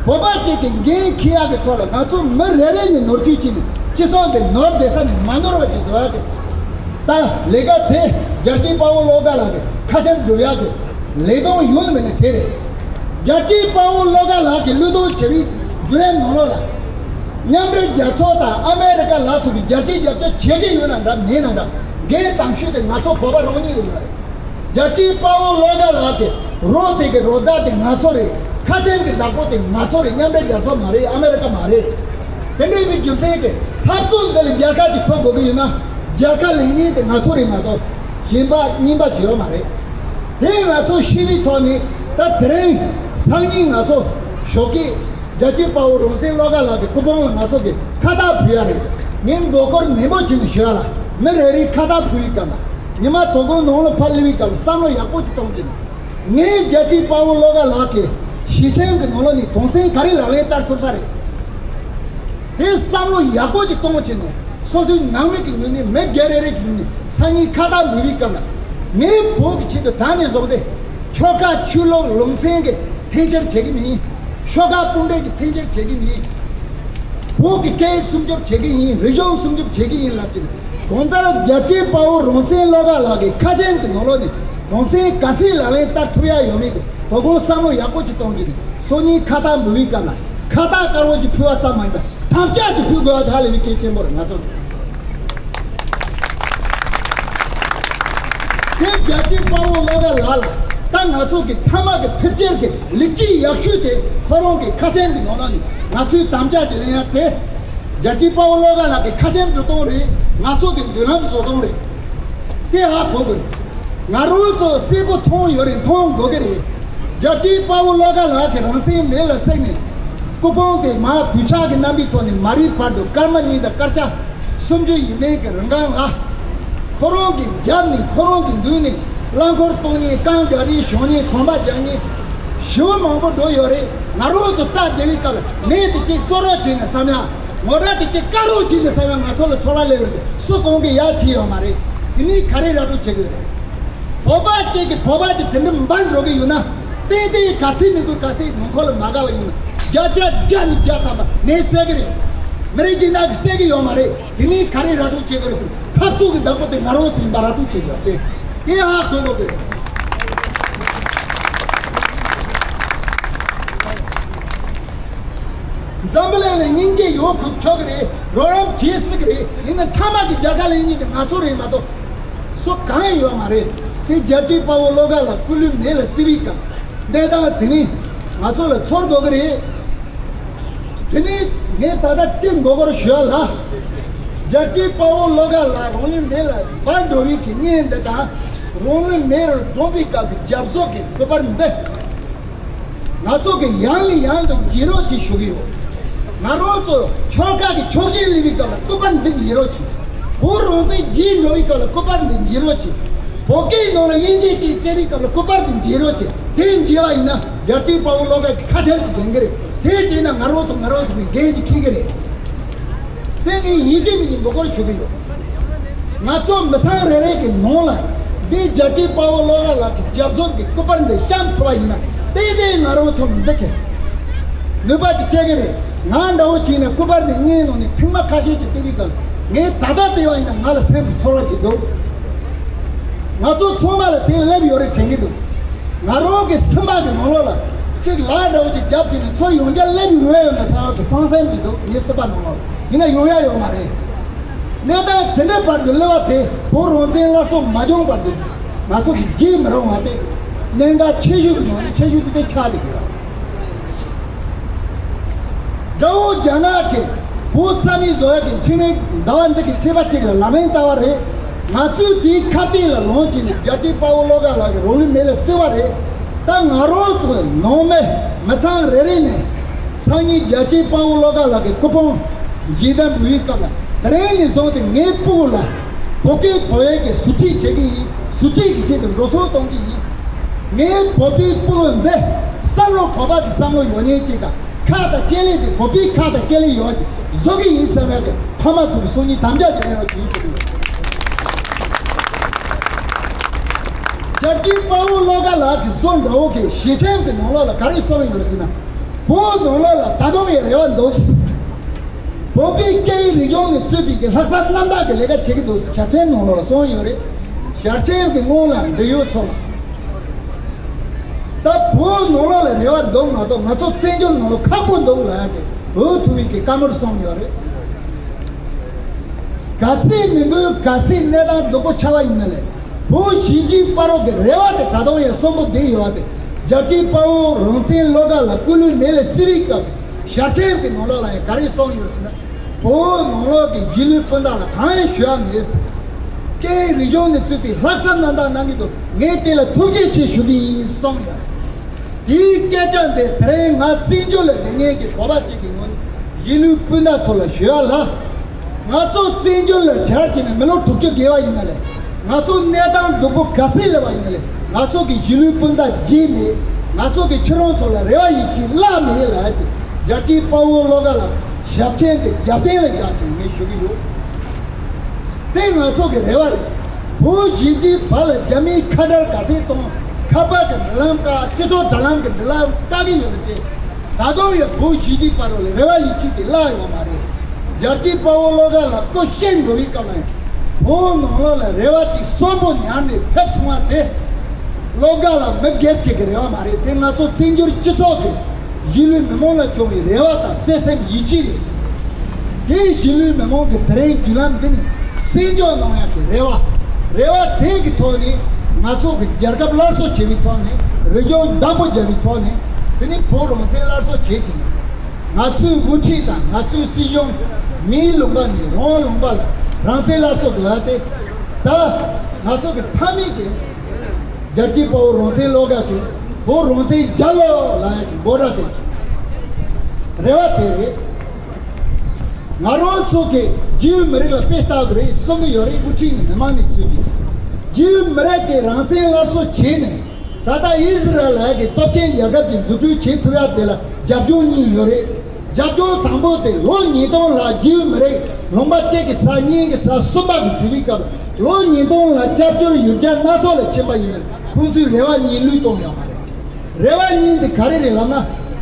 བོད་པ་གཅིག་གི་འགན་འཁྱེར་ཡག་གི་ཐོག་ལ་ང་ཚོ་མི་རེ་རེ་ནས་ནོར་འཁྲུལ་བྱས་ནས། སྤྱི་ཚོགས་འདི་ནོར་བསྡད་ས་ནས་མ་ནོར་བ་ཅིག་བཟོ་ཡག་གི། ད་ལས་ཀ་དེ་རྒྱལ་གཅེས་དཔའ་བོ་བློ་དགའ་ལགས་ཀྱི་ཁ་ཆེམས་སྒྲུབ་ཡག་གི་ལས་དོན་ཡོད་ནི་མེད་ནི་དེ་རེད། རྒྱལ་གཅེས་དཔའ་བོ་བློ་དགའ་ལགས་ཀྱིས་བློས་གཏོང་བྱེད་པའི་བརྒྱུད་རིམ་ནང་ལོགས་ལ། མཉམ་འབྲེལ་རྒྱལ་ཚོགས་དང་ཨ་མེ་རི་ཀ་ལ་སོགས་པའི་རྒྱལ་སྤྱིའི་རྒྱབ་སྐྱོར་བྱེད་ཀྱི་ཡོད་ན་འདྲ། མེད་ན་འདྲ། འགན་དང་ཤུགས་དེ་ང་ཚོ་བོད་པ་རང་ཉིད་ལ་ཡོད་རེད། རྒྱལ་གཅེས་དཔའ་བོ་བློ་དགའ་ལགས་ཀྱི་རོ་དེ་གི་རོ་བདག་དེ་ང་ཚོ་རེད། ཁ་ཆེམས་ཀྱི་བདག་པོ་དེ་ང་ཚོ་རེད། མཉམ་འབྲེལ་རྒྱལ་ཚོགས་མ་རེད། ཨ་མེ་རི་ཀ་མ་རེད། དེ་འདྲའི་རྒྱུ་མཚན་གྱིས་འཐབ་རྩོད་འདི་ལ་རྒྱལ་ཁ་ཅིག་ཐོབ་དགོས་ཀྱི་ཡོད་ན། རྒྱལ་ཁ་ལེན་མཁན་དེ་ང་ཚོ་རེད་མ་གཏོགས་གཞན་པ་རྙིང་པ་ཅིག་ཡོད་མ་རེད། དེ་ང་ཚོ་ཤེས་པའི་ཐོག་ནས། ད་དེ་རིང་སང་ཉིན་ང་ཚོ་ཞོགས་ཀས་རྒྱལ་གཅེས་དཔའ་བོ་རང་བཙན་བློ་དགའ་ལགས་ཀྱི་སྐུ་ཕུང་ལ་ང་ཚོ་གིས་ཁ་བཏགས་ཕུལ་ཡ་རེད། ངས་མགོ་སྐོར་ནན་པོ་བྱས་ནས་ཞུ་ཡ་ལ། མི་རེ་རེས་ཁ་བཏགས་ཕུལ་བའི་སྐབས་ལ། ཉི་མ་དོ་དགོང་ནང་ལ་ཕར་སླེབས་པའི་སྐབས་ལ་བསམ་བློ་ཡག་པོ་ཅིག་གཏོང་གི་འདུག་ངས་རྒྱལ་གཅེས་དཔའ་བོ་བློ་དགའ་ལགས་ཀྱི་ཞལ་ཆེམས་ཀྱི་ནང་ལོགས་ནས་དོན་ཚན་ག་རེ་ལག་ལེན་བསྟར་ཐུབ་ས་རེད། དེ་བསམ་བློ་ཡག་པོ་ཅིག་གཏོང་བྱས་ནས། སོ་སོའི་ནང་མི་གི་ངོས་ནས། མི་སྒེར་རེ་རེ་གི་ངོས་ནས་སང་ཉིན་ཁ་བཏགས་འབུལ་བའི་སྐབས་ལ། ངའི་བོད་ཀྱི་ཆེད་དུ་ད་ནས་བཟུང་སྟེ་ཆོལ་ཁ་ཆོས་ལུགས་ལུང་ཚན་གྱི་འཐེན་འཁྱེར་བྱེད་ཀྱི་མིན། ཤོག་ཁག་དཔུང་སྒྲིག་གི་འཐེན་འཁྱེར་བྱེད་ཀྱི་མིན། བོད་ཀྱི་སྐད་ཡིག་སྲུང་སྐྱོབ་བྱེད་ཀྱི་ཡིན། རིག་གཞུང་སྲུང་སྐྱོབ་བྱེད་ཀྱི་ཡིན་ལབ་ཀྱི་འདུག་གང་ལྟར་རྒྱལ་གཅེས་དཔའ་བོ་རང་བཙན་བློ་དགའ་ལགས་ཀྱི་ཁ་ཆེམས་ཀྱི་ནང་ལོགས་ནས་དོན་ཚན་ག་ཚད་ལག་ལེན་བསྟར་ཐུབ་ཡ་ཡོད་མེད་ཀྱི་དོ་དགོང་བསམ་བློ་ཡག་པོ་ཅིག་གཏོང་རྒྱུ་ནི། སང་ཉིན་ཁ་བཏགས་འབུལ་བའི་སྐབས་ལ་ཁ་བཏགས་དཀར་པོ་ཅིག་ཕུལ་བ་ཙམ་མ་ཡིན་པར། དམ་བཅའ་ཅིག་ཕུལ་དགོས་པ་དེ་ཧ་ལས་པའི་གལ་ཆེན་པོ་རེད། ང་ཚོ་གི་དེ་རྒྱལ་གཅེས་དཔའ་བོ་བློ་དགའ་ལགས་ལ། ད་ང་ཚོ་གི་མཐའ་མ་གི་ཕེབས་སྐྱེལ་གྱི་ལེགས་སྐྱེས་ཡག་ཤོས་དེ་ཁོ་རང་གི་ཁ་ཆེམས་ཀྱི་ནང་ན་ནི་ང་ཚོའི་དམ་བཅའ་དེ་ལེན་ཡ་དེ། རྒྱལ་གཅེས་དཔའ་བོ་བློ་དགའ་ལགས་ཀྱི་ཁ་ཆེམས་འགྲོ་སྟངས་རེད། ང་ཚོ་གི་མདུན་ལམ་བཟོ་སྟངས་རེད། དེ་ཧ་གོ་དགོས་རེད། ང་རང་ཚོ་གསལ་པོ་མཐོང་ཡོད་རེད། མཐོང་དགོས་ཀྱི་རེད། རྒྱལ་གཅེས་དཔའ་བོ་བློ་དགའ་ལགས་ཀྱིས་རང་བཙན་མེ་ལ་བསྲེགས་ནས། སྐུ་ཕུང་དེ་མར་གོས་ཆག་གི་རྣམ་པའི་ཐོག་ནས་མ་རིག་བར་དུ་སྐར་མ་གཉིས་དང་སྐར་ཆ་སུམ་ཅུ་ཡས་མས་ཀྱི་རིང་གང་ལ། ཁོ་རང་གི་རྒྱབ་ནས་ཁོ་རང་གི་མདུན་ནས་རླངས་འཁོར་གཏོང་མཁན། རྐང་ག་རེ་བཞོན་མཁན། གོམ་པ་རྒྱག་མཁན། ཞེ་པོ་མང་པོ་འགྲོ་ཡོད་རེད། ང་རང་ཚོ་སྟབས་བདེ་བའི་སྐབས་ལ་མེ་དེ་གཅིག་གསོད་རོགས་བྱས་ནས་བསམ་ཡ། ངོ་དགྲ་དེ་གཅིག་བཀག་རོགས་བྱས་ནས་བསམ་ཡ། ང་ཚོ་ལ་ཚོར་བ་སླེབས་ཡོད་རེད། སུ་གང་གིས་ཡ་བྱས་ཡོད་མ་རེད། དེ་ནས་ག་རེ་ར་སྤྲོད་བྱེད་དགོས་རེད། བོད་པ་གཅིག་གིས་བོད་པ་གཅིག་དེ་འདྲ་འབར་འགྲོ་གི་ཡོད་ན། ཏན་ཏན་ག་ཚད་མི་དགོས། ག་ཚད་ནང་ཁོག་ལ་མ་དགའ་བ་ཡོད་ན། བརྒྱ་ཆ་བརྒྱ་ནས་བརྒྱ་ཐམ་པ་མེ་བསད་གི་རེད། མི་རིགས་སྤྱི་དང་གི་བསད་གི་ཡོད་མ་རེད། དེ་ནས་ག་རེ་ར་སྤྲོད་བྱེད་དགོས་རེད་ཟེར། འཐབ་རྩོད་ཀྱི་བདག་པོ་དེ་ང་རང་ཚོ་ཡིན་པ་ར་སྤྲོད་བྱེད་དགོས་ཏེ། དེ་ཧ་གོ་དགོས་ཀྱི་རེད། འཛམ་བུ་གླིང་ལ་སྙིང་རྗེ་ཡོད་ཁུལ་ཆོག་གི་རེད། རོགས་རམ་བྱེད་སྲིད་གི་རེད། ཡིན་ན་མཐའ་མ་གི་རྒྱལ་ཁ་ལེན་མཁན་དེ་ང་ཚོ་རེད་མ་གཏོགས་སུ་གང་ཡང་ཡོད་མ་རེད། དེ་རྒྱལ་གཅེས་དཔའ་བོ་བློ་དགའ་ལགས་སྐུ་ལུས་མེ་ལ་བསྲེགས་པའི་སྐབས་གནས་སྟངས་དེ་ནི་ང་ཚོ་ལ་ཚོར་དགོས་ཀྱི་རེད། དེ་ནི་ངས་ད་ལྟ་གཅིག་མགོ་སྐོར་ཞུ་ཡ་ལ། རྒྱལ་གཅེས་དཔའ་བོ་བློ་དགའ་ལགས་རང་ལུས་མེ་ལ་འབར་འགྲོ་བའི་གི་བརྙན་འདི་དང་། རང་ལུས་མེ་རུ་གྲོངས་པའི་སྐབས་ཀྱི་རྒྱབ་གཟུགས་ཀྱི་སྐུ་པར་འདི། ང་ཚོ་གི་ཡང་ནས་ཡང་དུ་འབྱེད་རོགས་ཅེས་ཞུ་གི་ཡོད། ང་རང་ཚོ་ཆོལ་ཁ་གི་ཕྱོགས་གཞན་སླེབས་པའི་སྐབས་ལ་སྐུ་པར་འདི་འབྱེད་རོགས་ཅེས། བོད་རང་བཙན་རྒྱལ་འགྲོ་བའི་སྐབས་ལ་སྐུ་པར་འདི་འབྱེད་རོགས་ཅེས། བོད་སྐད་ནང་ལ་དབྱིན་ཇིའི་སྐད་བཅད་པའི་སྐབས་ལ་སྐུ་པར་འདི་འབྱེད་རོགས་ཅེས། དེ་འབྱེད་པ་ཡིན་ན་རྒྱལ་གཅེས་དཔའ་བོ་བློ་དགའ་གི་ཁ་ཆེམས་དེ་འདྲེན་གི་རེད། དེ་བྱས་ན་ང་རང་ཚོ་ང་རང་ཚོ་གི་འགན་ཅིག་འཁྱེར་གི་རེད། དེ་ངས་ཡིན་གཅིག་མིན་གཅིག་མགོ་སྐོར་ཞུ་གི་ཡོད། ང་ཚོ་མི་ཚང་རེ་རེ་གི་ནང་ལ་འདི་རྒྱལ་གཅེས་དཔའ་བོ་བློ་དགའ་ལགས་ཀྱི་རྒྱབ་གཟུགས་ཀྱི་སྐུ་པར་འདི་བཤམས་ཐུབ་པ་ཡིན་ན། ཏན་ཏན་ང་རང་ཚོ་འདི་གི་ནུས་པ་ཅིག་སྤྲད་གི་རེད། ང་འདྲ་བོ་བྱས་ན་སྐུ་པར་འདི་སྔའི་ནང་ནས་ཐེངས་མ་ཁ་ཤས་ཅིག་བལྟས་པའི་སྐབས་ངས་ད་ལྟ་བལྟས་པ་ཡིན་ན་ང་ལ་སེམས་སུ་ཚོར་བ་ཅིག་འདུག་ང་ཚོ་ཚང་མ་ལ་དེ་སླེབས་ཡོད་རེད་དྲན་གི་འདུག་ང་རང་གི་སེམས་པ་གི་ནང་ལོགས་ལ་གཅིག་ལག་འདྲ་བོ་ཅིག་རྒྱབ་བྱས་ནས་ཚུར་ཡང་བསྐྱར་སླེབས་ཡོང་ཡ་ཡོད་ན་བསམ་པ་གི་ཕངས་སེམས་ཅིག་འདུག་ངའི་སེམས་པ་ནང་ལོགས་ལ། ཡིན་ན་ཡོང་ཡ་ཡོད་མ་རེད། གནས་སྟངས་དེ་འདྲའི་བར་དུ་སླེབས་པ་དེ་བོད་རང་བཙན་སླར་གསོ་མ་བྱུང་བར་དུ་ང་ཚོ་གི་བརྗེད་མི་རུང་བ་དེ་གནད་འགག་ཆེ་ཤོས་ཀྱི་ནང་ནས་ཆེ་ཤོས་དེ་དེ་ཆགས་བསྡད་ཡོད། དགྲ་བོ་རྒྱ་ནག་གིས་བོད་རྩ་མེད་བཟོ་ཡག་གི་འཕྲིན་ལས་ཟླ་བ་འདི་གི་ཚེས་པ་གཅིག་ལ་ལམ་རིམ་བསྟར་བ་རེད། ང་ཚོས་དེའི་ཁ་གཏད་ལ་ལངས་བྱས་ནས་རྒྱལ་གཅེས་དཔའ་བོ་བློ་དགའ་ལགས་ཀྱི་རང་ལུས་མེ་ལ་བསྲེགས་པ་རེད། ད་ང་རང་ཚོ་ནང་མི་མི་ཚང་རེ་རེ་ནས་སང་ཉིན་རྒྱལ་གཅེས་དཔའ་བོ་བློ་དགའ་ལགས་ཀྱི་སྐུ་ཕུང་མཇལ་དར་འབུལ་བའི་སྐབས་ལ། དེ་རིང་ནས་བཟུང་སྟེ་ངའི་སྤུ་གུ་ལ་བོད་སྐད་བོད་ཡིག་གི་ཟུར་ཁྲིད་བྱེད་ཀྱི་ཡིན། ཟུར་ཁྲིད་ཀྱི་ཆེད་དུ་འགྲོ་སོང་གཏོང་གི་ཡིན། ངའི་བོད་པའི་སྤུ་གུ་འདི་བསམ་བློ་བོད་པ་གི་བསམ་བློ་ཡོད་མཁན་ཅིག་དང་། ཁ་དང་ལྕེ་ལེ་དེ་བོད་པའི་ཁ་དང་ལྕེ་ལེ་ཡོད་ཅིག་བཟོ་གི་ཡིན་བསམ་ཡག་གི་ཕ་མ་ཚོ་གི་སང་ཉིན་དམ་བཅའ་དེ་ལེན་རོགས་གྱིས་ཞུ་གི་ཡོད། རྒྱལ་གཅེས་དཔའ་བོ་བློ་དགའ་ལགས་ཀྱི་བཟོ་འདྲ་བོ་གི་ཞལ་ཆེམས་ཀྱི་ནང་ལོགས་ལ་ག་རེ་གསུངས་ཡོད་རེད་ཟེར་ན། བོད་ནང་ལོགས་ལ་ད་དུང་ཡང་རེ་བ་འདུག་བོད་པའི་སྐད་ཡིག་རིག་གཞུང་ནས་གཙོས་པའི་གི་ལྷག་བསམ་རྣམ་དག་གི་ལས་ཀ་བྱེད་ཀྱི་འདུག་ཟེར་ཞལ་ཆེམས་ནང་ལོགས་ལ་གསུངས་ཡོད་རེད། ཞལ་ཆེམས་ཀྱི་སྔོན་ལ་འབྲེལ་ཡོད་ཚོ་ལ། ད་བོད་ནང་ལོགས་ལ་རེ་བ་འདུག་མ་གཏོགས་ང་ཚོ་བཙན་བྱོལ་ནང་ལོགས་ཁག་པོ་འདུག་ལབ་ཡག་གི་འོས་ཐུབ་པའི་གི་བཀའ་མོལ་གསུངས་ཡོད་རེད། གལ་སྲིད་མི་འདུག་གལ་སྲིད་གནས་སྟངས་སྡུག་པོ་ཆགས་པ་ཡིན་ན་ལས། བོད་གཞིས་བྱེས་བར་རོགས་ཀྱི་རེ་བ་དེ་ད་དུང་ཡང་གསོན་པོ་བསྡད་ཡོད་པ་དེ། རྒྱལ་གཅེས་དཔའ་བོ་རང་བཙན་བློ་དགའ་ལགས་སྐུ་ལུས་མེ་ལ་བསྲེགས་པའི་སྐབས་ཞལ་ཆེམས་ཀྱི་ནང་ལོགས་ལ་ཡང་ག་རེ་གསུངས་ཡོད་ཟེར་ན། བོད་ནང་ལོགས་ཀྱི་གཞིས་ལུས་སྤུན་ཟླ་ལ་གང་ཡང་ཞུ་ཡ་མེད། སྐད་རིག་གཞུང་ནས་གཙོས་པའི་ལྷག་བསམ་རྣམ་དག་གནང་གི་འདུག་ངས་དེ་ལ་ཐུགས་རྗེ་ཆེ་ཞུ་གི་ཡིན་གསུངས་ཡོད། དེའི་སྐད་ཆ་འདི་དེ་རིང་ང་བཙན་བྱོལ་ལ་བསྡད་མཁན་གྱི་བོད་པ་ཅིག་གི་ངོས་ནས་གཞིས་ལུས་སྤུན་ཟླ་ཚོ་ལ་ཞུ་ཡ་ལ། ང་ཚོ་བཙན་བྱོལ་ལ་གྱར་གྱི་ནས་མི་ལོ་དྲུག་ཅུ་བརྒལ་བ་ཡིན་ན་ལས། ང་ཚོ་གནས་སྟངས་སྡུག་པོ་ག་ཚད་སླེབས་པ་ཡིན་ན་ལས། ང་ཚོ་གི་གཞིས་ལུས་སྤུན་ཟླ་རྗེས་ནས་ང་ཚོ་གི་ཁྱོད་རང་ཚོ་ལ་རེ་བ་ཡིད་ཆེས་བརླག་མེད་ལ་ཡ་གི་རྒྱལ་གཅེས་དཔའ་བོ་བློ་དགའ་ལ་ཞབས་མཆན་དེ་རྒྱབ་རྟེན་ལ་བཞག་ཅིང་ངས་ཞུ་གི་ཡོད། དེ་ང་ཚོ་གི་རེ་བ་རེད། བོད་གཞིས་བྱེས་བར་ལ་རྒྱ་མིའི་ཁ་བྲལ་ག་ཚད་གཏོང་། ཁ་པར་གྱི་འབྲེལ་ལམ་བཀག་སྤྱི་ཚོགས་དྲ་ལམ་གྱི་འབྲེལ་ལམ་བཀག་གི་ཡོད་རེད་དེ། ད་དུང་ཡང་བོད་གཞིས་བྱེས་བར་ལ་རེ་བ་ཡིད་ཆེས་དེ་བརླག་ཡོད་མ་རེད། རྒྱལ་གཅེས་དཔའ་བོ་བློ་དགའ་ལ་སྐུ་གཤེགས་འགྲོ་བའི་སྐབས་ལ་ཡང་བོད་ནང་ལོགས་ལ་རེ་བ་གཅིག་གསོན་པོ་ཉར་ནས་ཕེབས་སོང་བ་དེ། བློ་དགའ་ལ་མི་སྒེར་གཅིག་གི་རེ་བ་མ་རེད་དེ། ང་ཚོ་བཙན་བྱོལ་སྤྱི་ཚོགས་ཀྱི་གཞིས་ལུས་མི་མང་ལ་བྱུང་བའི་རེ་བ་དང་བརྩེ་སེམས་ཡིད་ཆེས་རེད། དེའི་གཞིས་ལུས་མི་མང་གི་དེ་རིང་བརྒྱུད་ལམ་འདི་ནི་གསན་འཇོག་གནང་ཡག་གི་རེ་བ། རེ་བ་དེ་གི་ཐོག་ནས་ང་ཚོ་གི་རྒྱལ་ཁབ་སླར་གསོ་བྱེད་པའི་ཐོག་ནས། རིག་གཞུང་བདག་པོ་རྒྱབ་པའི་ཐོག་ནས། དེ་ནི་བོད་རང་བཙན་སླར་གསོ་བྱེད་ཀྱི་ཡིན། ང་ཚོའི་དབུ་ཁྲིད་དང་ང་ཚོའི་སྲིད་གཞུང་མིའི་ལུང་པ་ནས་རང་ལུང་པ་ལ་རང་བཙན་སླར་གསོ་དགོས་ཡ་དེ། ད་ང་ཚོ་གི་མཐའ་མའི་གི་རྒྱལ་གཅེས་དཔའ་བོ་རང་བཙན་བློ་དགའ་གི་བོད་རང་བཙན་རྒྱལ་ལོ་ལ་ཡ་གི་འབོད་སྒྲ་དེ་རེ་བ་དེ་རེད། ང་རང་ཚོ་གིས་རྒྱུས་མི་རིགས་ལ་དཔེ་ལྟ་དགོས་རེད་གསུང་གི་ཡོད་རེད། དབུ་ཁྲིད་ནས་མི་མང་ནས་གཙོས་པའི་རྒྱུས་མི་རིགས་ཀྱི་རང་བཙན་སླར་གསོ་བྱས་ནས། ད་ལྟ་ཨི་ཟི་རལ་ལ་གི་སྟོབས་ཆེན་རྒྱལ་ཁབ་ཀྱིས་འཛུགས་སྐྲུན་བྱེད་ཐུབ་ཡ་དེ་ལ་རྒྱབ་ལྗོངས་གཉིས་ཡོད་རེད། རྒྱབ་ལྗོངས་དང་པོ་དེ་ལོ་ཉིས་སྟོང་ལ་རྒྱུས་མི་རིགས་ལུང་པ་གཅིག་གི་ས་གཉིས་ཀྱི་ས་གསུམ་པ་གི་ཟེར་བའི་སྐབས། ལོ་ཉིས་སྟོང་ལ་སྐྱབས་བཅོལ་ཡུལ་གྱར་སྣ་ཚོགས་ལ་ཕྱིན་པ་ཡིན་ན་ཁོང་ཚོའི་རེ་བ་གཉིས་བློས་གཏོང་ཡོད་མ་རེད། རེ་བ་གཉིས་འདི་ག་རེ་རེད་ལབ་ན།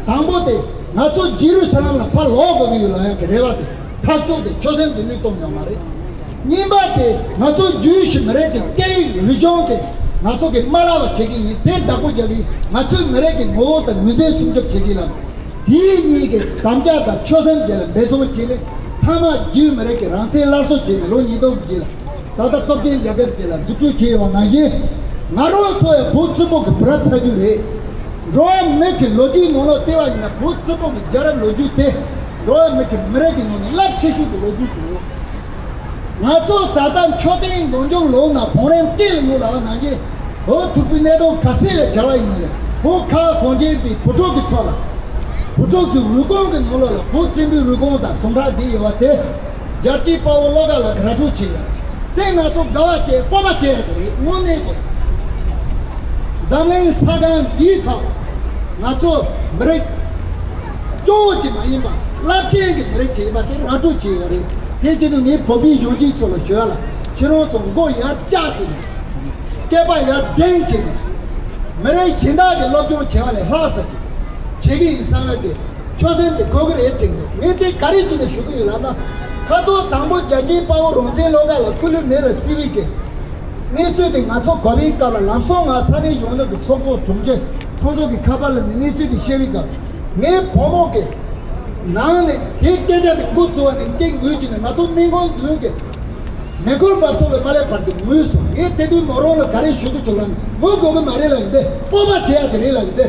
དང་པོ་དེ་ང་ཚོ་ཇེ་རུ་ས་ལམ་ལ་ཕར་ལོག་དགོས་ཀྱི་ཡོད་ལབ་ཡག་གི་རེ་བ་དེ་ཐག་གཅོད་དེ་ཆོད་སེམས་དེ་བློས་གཏོང་ཡོད་མ་རེད། གཉིས་པ་དེ་ང་ཚོ་ཇུའི་ཤི་མི་རིགས་ཀྱི་སྐད་ཡིག་རིག་གཞུང་དེ་ང་ཚོ་གི་མ་བརླག་པ་བྱེད་ཀྱི་ཡིན། དེ་བདག་པོ་རྒྱག་གི་ཡིན། ང་ཚོའི་མི་རིགས་ཀྱི་ངོ་བོ་དང་ངོས་འཛིན་སྲུང་སྐྱོབ་བྱེད་ཀྱི་ལ། དེའི་གཉིས་ཀྱི་དམ་བཅའ་དང་ཆོད་སེམས་བརྒྱད་ལ་འབད་བརྩོན་བྱས་ནས་མཐའ་མ་ཇུའི་མི་རིགས་ཀྱི་རང་བཙན་སླར་གསོ་བྱས་ནས་ལོ་ཉིས་སྟོང་བརྒྱད་ལ། ད་ལྟ་སྟོབས་ཆེན་རྒྱལ་ཁབ་ཅིག་ལ་འཛུགས་སྐྲུན་བྱས་ཡོད་པ་ནང་བཞིན། ང་རང་ཚོ་ཡང་བོད་བཙུན་མོ་གི་བུ་རབས་ཚ་རྒྱུད་རེད། འགྲོ་བ་མི་གི་ལོ་རྒྱུས་ནང་ལོགས་བལྟས་པ་ཡིན་ན་བོད་བཙུན་མོ་གི་རྒྱལ་རབས་ལོ་རྒྱུས་དེ་འགྲོ་བ་མི་གི་མི་རིགས་ཀྱི་ནང་ནས་རླབས་ཆེ་ཤོས་ཀྱི་ལོ་རྒྱུས་ཤིག་ཡོད། ང་ཚོ་ད་ལྟ་མཆོད་རྟེན་མདུན་ལྗོངས་ལོགས་ན་བང་རིམ་སྐེད་ལ་ཡོད་ལབ་པ་ནང་བཞིན། བོད་ཐུག་པའི་གནད་དོན་ག་ཚད་ལ་བྱ་བ་ཡིན་ན་ལས་བོད་ཁ་བ་གངས་ཅན་པའི་བུ་ཕྲུག་གི་ཚོགས་ལ། བུ་ཕྲུག་ཚོའི་རུས་ཁུངས་ཀྱི་ནང་ལོགས་ལ་བོད་བཙན་པོའི་རུས་ཁུངས་དང་ཟུངས་ཁྲག་ལྡན་ཡོད་པ་དེ། རྒྱལ་གཅེས་དཔའ་བོ་བློ་དགའ་ལགས་ཀྱིས་ར་སྤྲོད་བྱས་ཡོད། དེ་ང་ཚོ་དགའ་བ་སྐྱེ་སྤོབས་པ་སྐྱེ་ཡ་དེ་རེད། དངོས་གནས་དེ། འཛམ་གླིང་ས་སྒང་འདིའི་ཐོག་ང་ཚོ་མི་རིགས་སྐྱོ་བོ་ཅིག་མ་ཡིན་པ་རླབས་ཆེན་གྱི་མི་རིགས་ཅིག་ཡིན་པ་དེ་ར་སྤྲོད་བྱས་ཡོད་རེད། དེ་བྱས་ནས་ངས་བོད་པའི་གཞོན་སྐྱེས་ཚོ་ལ་ཞུ་ཡ་ལ་ཁྱེད་རང་ཚོ་མགོ་ཡར་བཀྱག་བྱས་ནས། སྐེད་པ་ཡར་བསྒྲེངས་བྱས་ནས། མི་རིགས་གཞན་དག་གི་སློབ་སྦྱོང་བྱས་པ་ལས་ལྷག་ས་ཅིག་བྱེད་ཀྱི་ཡིན་བསམ་ཡག་གི་ཆོད་སེམས་དེ་དགོས་ཀྱི་རེད་དྲན་འདུག་ངས་དེ་ག་རེ་བྱས་ནས་ཞུ་གི་ཡོད་ལབ་ན། ཁ་ཐོག་དང་པོ་རྒྱལ་གཅེས་དཔའ་བོ་རང་བཙན་བློ་དགའ་ལ་སྐུ་ལུས་མེ་ལ་བསྲེགས་པའི་གི་གནས་ཚུལ་དེ་ང་ཚོ་གོ་བའི་སྐབས་ལ་ལམ་སང་ང་ས་གནས་གཞུང་ལུགས་ཀྱི་ཚོགས་གཙོ་དྲུང་ཆེ་ཁོང་ཚོ་གི་ཁ་པར་ལ་ནི་གནས་ཚུལ་དེ་བཤད་པའི་སྐབས། ངའི་བུ་མོ་གི་ནང་ནས་དེ་སྐད་ཆ་དེ་འགོ་བཙུགས་པ་དེ་གཅིག་ངུས་བྱས་ནས་ང་ཚོ་སྨན་ཁང་འཛུལ་གི་མེ་འཁོར་འབབ་ཚུགས་པའི་མ་ལས་བར་དུ་ངུས་སོང་། ངས་དེ་དུས་མོ་རང་ལ་ག་རེ་ཞུ་རྒྱུ་བྱུང་ལབ་ན། ངུ་དགོས་ཀྱི་མ་རེད་ལབ་ཡིན་ཏེ། སྤོབས་པ་བྱེད་ཡ་དེ་རེད་ལབ་ཡིན་ཏེ།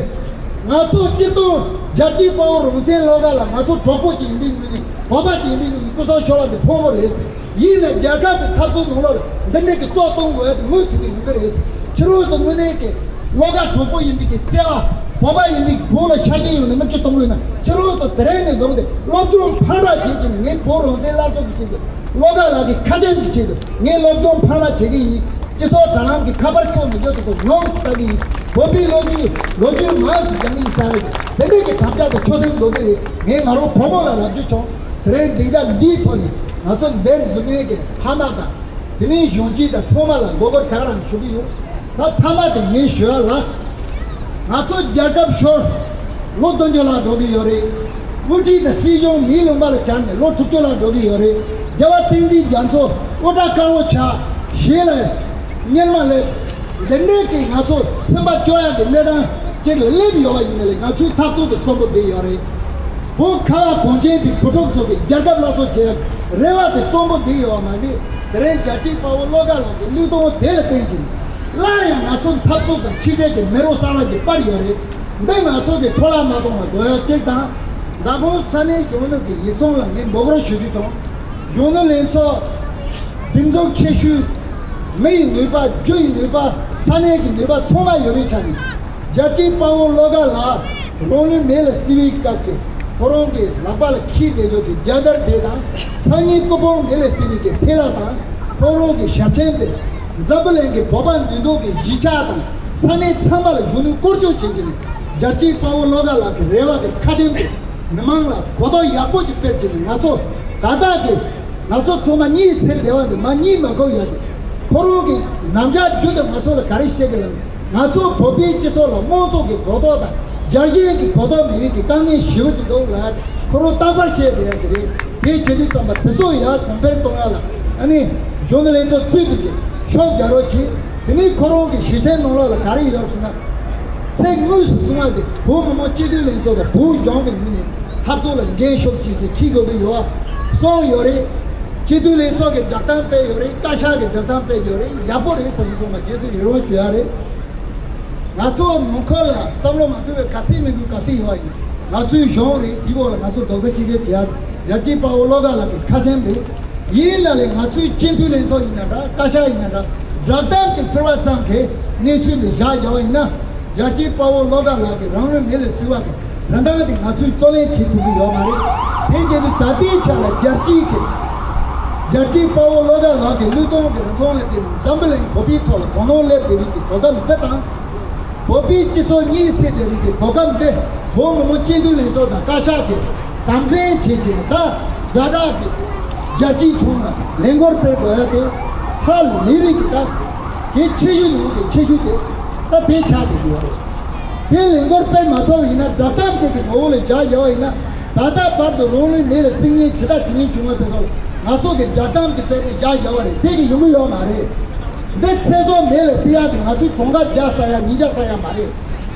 ང་ཚོ་སྤྱིར་བཏང་རྒྱལ་གཅེས་དཔའ་བོ་རང་བཙན་བློ་དགའ་ལ་ང་ཚོ་གྲོགས་པོ་ཅིག་ཡིན་པའི་ངོས་ནས། བོད་པ་ཅིག་ཡིན་པའི་ངོས་ནས་སྐུ་སྲོག་ཤོར་བ་དེ་ཕངས་པོ་རེད། ཡིན་ནའི་རྒྱལ་ཁབ་ཀྱི་འཐབ་རྩོད་ནང་ལོགས་འདི་འདྲའི་གི་སྲོག་གཏོང་དགོས་ཡ་དེ་མུ་མཐུད་ནས་ཡོང་གི་རེད། ཁྱེད་རང་ཚོ་དངོས་གནས་ཀྱི་བློ་དགའ་གྲོགས་པོ་ཡིན་པའི་གི་བརྩེ་བ། བོད་པ་ཡིན་པའི་གི་བོད་ལ་ཆ་རྐྱེན་ཡོད་ནས་མིག་ཆུ་གཏོང་ལོས་ན། ཁྱེད་རང་ཚོ་དེ་རིང་ནས་བཟུང་སྟེ་སློབ་སྦྱོང་ཕར་ལ་བྱེད་ཀྱི་ནས། ངས་བོད་རང་བཙན་སླར་གསོ་གི་ཆེད་དུ། བློ་དགའ་ལགས་ཀྱི་ཁ་ཆེམས་ཀྱི་ཆེད་དུ་ངས་སློབ་སྦྱོང་ཕར་ལ་བྱེད་ཀྱི་ཡིན། སྤྱི་ཚོགས་དྲ་ལམ་གྱི་ཁ་པར་ཁྱོག་མི་འཇོག་དེ་ཚོ་ཡོངས་སུ་ལྟ་གི་ཡིན། བོད་པའི་ལོ་རྒྱུས་ལོ་རྒྱུས་མང་ཟིག་སྦྱང་གི་ཡིན་ས་རེད། དེ་འདྲའི་གི་དམ་བཅའ་དང་ཆོད་སེམས་དགོས་ཀྱི་རེད། ངས་ང་རང་བུ་མོ་ལ་ལབ་རྒྱུ་བྱུང་། དེ་རིང་སྡིངས་ཆ་འདིའི་ཐོག་ནས་ང་ཚོ་འདིར་འཛོམས་མཁན་གྱི་ཕ་མ་དང་། དེ་ནས་གཞོན་སྐྱེས་དང་ཚང་མ་ལ་མགོ་སྐོར་ག་རང་ཞུ་གི་ཡོད། ད་ཐ་མ་དེ་ངས་ཞུ་ཡ་ལ། ང་ཚོ་རྒྱལ་ཁབ་ཤོར་ལོ་བདུན་ཅུ་ལ་འགྲོ་གི་ཡོད་རེད། དབུ་ཁྲིད་དང་སྲིད་གཞུང་མིའི་ལུང་པ་ལ་གྱར་ནས་ལོ་དྲུག་ཅུ་ལ་འགྲོ་གི་ཡོད་རེད། རྒྱལ་བ་བསྟན་འཛིན་རྒྱ་མཚོ་དབུ་སྐྲ་དཀར་པོ་ཆགས། ཞེ་ལ་གཉེར་མ་སླེབས། འདི་འདྲའི་གི་ང་ཚོ་སེམས་པ་སྐྱོ་ཡ་གི་གནས་སྟངས་ཅིག་ལ་སླེབས་ཡོད་པ་ཡིན་ན་ལས་ང་ཚོའི་འཐབ་རྩོད་དེ་གསོན་པོ་བསྡད་ཡོད་རེད། བོད་ཁ་བ་གངས་ཅན་པའི་བུ་ཕྲུག་ཚོ་གི་རྒྱལ་ཁབ་སླར་གསོ་བྱེད་ཡ་རེ་བ་དེ་གསོན་པོ་བསྡད་ཡོད་པ་མ་ཟད། དེ་རིང་རྒྱལ་གཅེས་དཔའ་བོ་བློ་དགའ་ལགས་ཀྱི་བློས་གཏོང་དེ་ལ་བརྟེན་གྱིས། སླར་ཡང་ང་ཚོ་འཐབ་རྩོད་དང་ཆིག་སྒྲིལ་གྱི་མེ་རོ་གསར་བ་ཞིག་སྤར་ཡོད་རེད། འདི་ང་ཚོ་གི་འཕྲོ་བརླག་མ་གཏོང་བ་དགོས་ཡ་གཅིག་དང་། མདང་དགོང་ས་གནས་གཞོན་ནུ་གི་ཡིག་ཚང་ལ་ངས་འབོད་སྐུལ་ཞུ་རྒྱུ་དང་། གཞོན་ནུ་ལྷན་ཚོགས་སྒྲིག་འཛུགས་ཆེ་ཤོས། མི་ཡི་ནུས་པ། རྒྱུ་ཡི་ནུས་པ། ས་གནས་ཀྱི་ནུས་པ་ཚང་མ་ཡོད་པའི་ཆ་ནས། རྒྱལ་གཅེས་དཔའ་བོ་བློ་དགའ་ལགས་རང་ལུས་མེ་ལ་བསྲེགས་པའི་སྐབས་ཀྱི་ཁོ་རང་གི་ལག་པ་ལ་འཁྱེར་བསྡད་ཆོག་གི་རྒྱལ་དར་དེ་དང་། སང་ཉིན་སྐུ་ཕུང་མེ་ལ་བསྲེགས་པའི་གི་ཐལ་བ་དང་། ཁོ་རང་གི་ཞལ་ཆེམས་དེ། འཛམ་བུ་གླིང་གི་བོད་པ་འདུས་སྡོད་ཀྱི་གཞིས་ཆགས་དང་ས་གནས་ཚང་མ་ལ་གཞོན་ནུ་བསྐོར་སྐྱོད་བྱེད་ཀྱི་ནི། རྒྱལ་གཅེས་དཔའ་བོ་བློ་དགའ་ལགས་ཀྱི་རེ་བ་གི་ཁ་ཆེམས་དེ། མི་མང་ལ་གོ་རྟོགས་ཡག་པོ་ཅིག་སྤེལ་གྱི་ནི། ང་ཚོ་ད་ལྟ་གི་ང་ཚོ་ཚང་མ་གཉིད་སད་བསྡད་པ་འདི་མ་གཉིད་མ་ཁུག་ཡག་གི། ཁོ་རང་གི་རྣམ་གཞག་རྒྱུན་དུ་ང་ཚོ་ལ་ག་རེ་བཤད་གི་ལབ། ང་ཚོ་བོད་པའི་སྤྱི་ཚོགས་ལ་དམངས་གཙོ་གི་གོ་རྟོགས་དང་རྒྱལ་གཅེས་ཀྱི་གོ་རྟོགས་མེད་པའི་གི་དཀའ་ངལ་ཞེ་པོ་ཅིག་འདུག་ལ། ཁོ་རང་རྟག་པར་བཤད་བསྡད་ཡག་ཅིག་རེད། དེ་བྱེད་དུས་ཙམ་པ་དེ་ཚོ་ཡར་གོང་འཕེལ་གཏོང་ཡག་ལ། ཨ་ནི་གཞོན་ནུ་ལྷན་ཚོགས་གཙོས་པའི་གི་ཤོག་རྒྱག་རོགས་གྱིས། དེ་ནས་ཁོ་རང་གི་ཞལ་ཆེམས་ནང་ལོགས་ལ་ག་རེ་ཡོད་ཟེར་ན། ཚིག་དངོས་སུ་གསུངས་པ་དེ་བོད་མི་མང་སྤྱི་འཐུས་ལྷན་ཚོགས་དང་བོད་གཞུང་གི་ངོས་ནས་འཐབ་རྩོད་ལ་འགན་ཤོག་ཅིག་སེ་འཁྱེར་དགོས་ཀྱི་ཡོད་པ་གསུངས་ཡོད་རེད། སྤྱི་འཐུས་ལྷན་ཚོགས་ཀྱི་བསྒྲགས་གཏམ་སྤེལ་ཡོད་རེད། བཀའ་ཤག་གི་བསྒྲགས་གཏམ་སྤེལ་ཡོད་རེད། ཡག་པོ་རེད། དེ་ཚོ་ཚང་མ་རྗེས་སུ་ཡི་རང་ཞུ་ཡག་རེད། ང་ཚོ་ནང་ཁུལ་ལ་བསམ་བློ་མ་ཐུབ་པའི་ག་ཚད་མི་འདུག་ག་ཚད་ཡོད་པ་ཡིན། ང་ཚོའི་གཞུང་རེད། དེའི་འོག་ལ་ང་ཚོ་རྡོག་རྩ་གཅིག་སྒྲིལ་བྱེད་ཡག་རྒྱལ་གཅེས་དཔའ་བོ་བློ་དགའ་ལགས་ཀྱི་ཁ་ཆེམས་རེད། ཡིན་ལ་ལས་ང་ཚོའི་སྤྱི་འཐུས་ལྷན་ཚོགས་ཡིན་ན་འདྲ། བཀའ་ཤག་ཡིན་ན་འདྲ། བསྒྲགས་གཏམ་གྱི་ཕུལ་བ་ཙམ་གྱིས་གནས་ཚུལ་འདི་བཞག་བཞག་པ་ཡིན་ན། རྒྱལ་གཅེས་དཔའ་བོ་བློ་དགའ་ལགས་ཀྱིས་རང་ལུས་མེ་ལ་བསྲེགས་པ་གི་རིན་ཐང་དེ་ང་ཚོས་རྩོད་ལེན་བྱེད་ཐུབ་ཀྱི་ཡོད་མ་རེད། དེ་བྱས་དུས་ད་ལྟའི་ཆ་ལ་རྒྱལ་གཅེས་ཀྱི་རྒྱལ་གཅེས་དཔའ་བོ་བློ་དགའ་ལགས་ཀྱི་བློས་གཏོང་གི་རིན་ཐང་ལ་བརྟེན་ནས་འཛམ་བུ་གླིང་བོད་པའི་ཐོག་ལ་དོ་སྣང་སླེབས་བསྡད་པའི་གི་གོ་སྐབས་འདི་དང་། བོད་པའི་སྤྱི་ཚོགས་གཉིད་སད་བསྡད་པའི་གི་གོ་སྐབས་འདི་བོད་མི་མང་སྤྱི་འཐུས་ལྷན་ཚོགས་དང་བཀའ་ཤག་གིས་དམ་འཛིན་བྱེད་ཀྱི་རེད། ད་ཛ་དྲག་གི་རྒྱལ་སྤྱིའི་ཕྱོགས་ལ་ལས་འགུལ་སྤེལ་དགོས་ཡ་དེ་ཧ་ལས་པའི་གི་ད་གལ་ཆེ་ཤོས་ནང་གི་ཆེ་ཤོས་དེ་ད་དེ་ཆགས་བསྡད་ཀྱི་ཡོད་རེད། དེ་ལས་འགུལ་སྤེལ་མ་ཐུབ་ཡིན་ན། བསྒྲགས་གཏམ་ཅིག་གི་ངོ་བོ་ལ་བཞག་ཡོད་ཡིན་ན། ད་ལྟ་བར་དུ་རང་ལུས་མེ་ལ་བསྲེགས་ཉེན་ཇི་ལྟར་ཇི་སྙེད་བྱུང་བ་དེ་ཚོ་ལ་ང་ཚོ་གི་བསྒྲགས་གཏམ་གྱི་སྤེལ་ནས་བཞག་ཡོད་པ་རེད། དེ་གི་ཡོང་གི་ཡོད་མ་རེད། འདི་ཚེ་སྲོག་མེ་ལ་བསྲེགས་ཡག་དེ་ང་ཚོའི་གྱོང་ཁ་རྒྱག་ས་ཡ་ཉེན་རྒྱག་ས་ཡ་མ་རེད།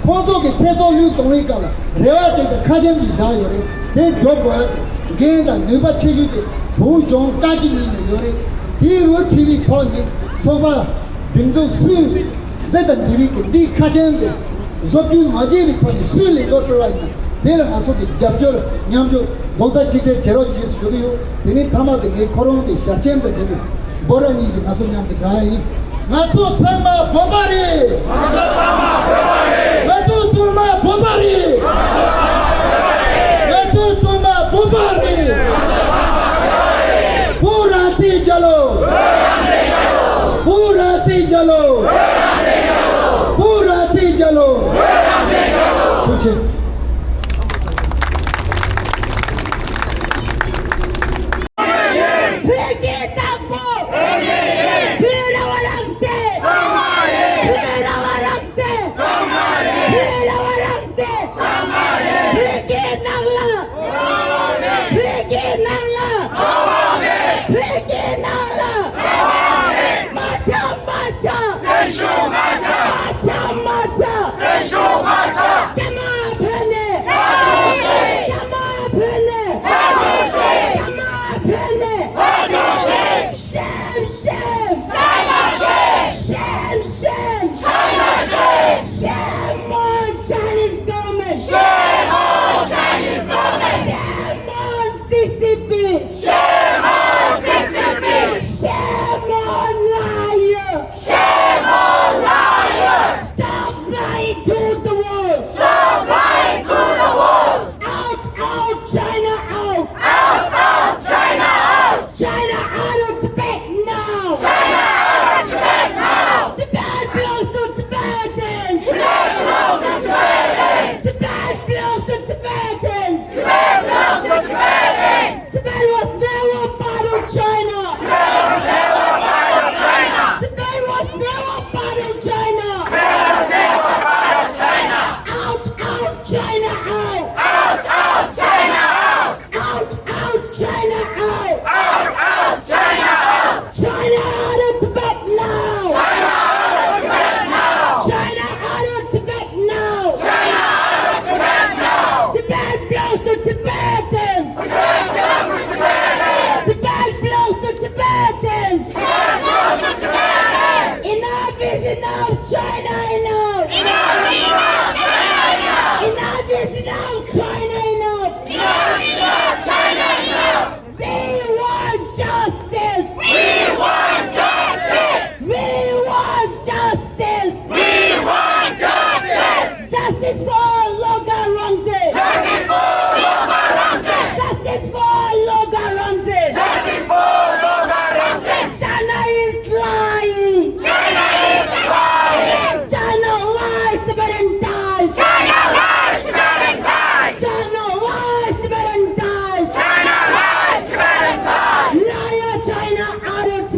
ཁོང་ཚོ་གི་ཚེ་སྲོག་བློས་གཏོང་བའི་སྐབས་ལ་རེ་བ་ཅིག་དང་ཁ་ཆེམས་ཅིག་བཞག་ཡོད་རེད། དེ་སྒྲུབ་དགོས་ཡག་འགན་དང་ནུས་པ་ཆེ་ཤོས་དེ་བོད་གཞུང་བཀའ་སྤྱི་གཉིས་ལ་ཡོད་རེད། དེའི་འོས་འཕྲི་བའི་ཐོག་ནས་ཚོགས་པ་སྒྲིག་འཛུགས་སུས། འདི་དང་འབྲེལ་བའི་གི་འདིའི་ཁ་ཆེམས་དེ་བཟོ་བཅོས་མ་བྱས་པའི་ཐོག་ནས་སུས་ལས་འགུལ་སྤེལ་བ་ཡིན་ན། དེ་ལ་ང་ཚོ་གི་རྒྱབ་སྐྱོར་མཉམ་སྐྱོར་རྡོག་རྩ་གཅིག་སྒྲིལ་བྱེད་རོགས་གྱིས་ཞུ་གི་ཡོད། དེ་ནས་མཐའ་མ་དེ་ངས་ཁོ་རང་གི་ཞལ་ཆེམས་དང་འབྲེལ་བའི་འབོད་སྒྲ་གཉིས་ཀྱིས་ང་ཚོ་མཉམ་དུ་བསྒྲགས་ཡིན། ང་ཚོ་ཚང་མ་བོད་པ་རེད། ང་ཚོ་ཚང་མ་བོད་པ་རེད། ང་ཚོ་ཚང་མ་བོད་པ་རེད། བོད་རང་བཙན་རྒྱལ་ལོ། བོད་རང་བཙན་རྒྱལ་ལོ། བོད་རང་བཙན་རྒྱལ་ལོ། ཐུགས་རྗེ་ཆེ། བོད་ཀྱི་བདག་པོ། བོད་རང་བཙན། བོད་རང་བཙན། བོད་རང་བཙན། བོད་ཀྱི་ནང་ལ། བོད་ཀྱི་ནང་ལ། བོད་ཀྱི་ནང་ལ། མ་ཆགས་མ་ཆགས།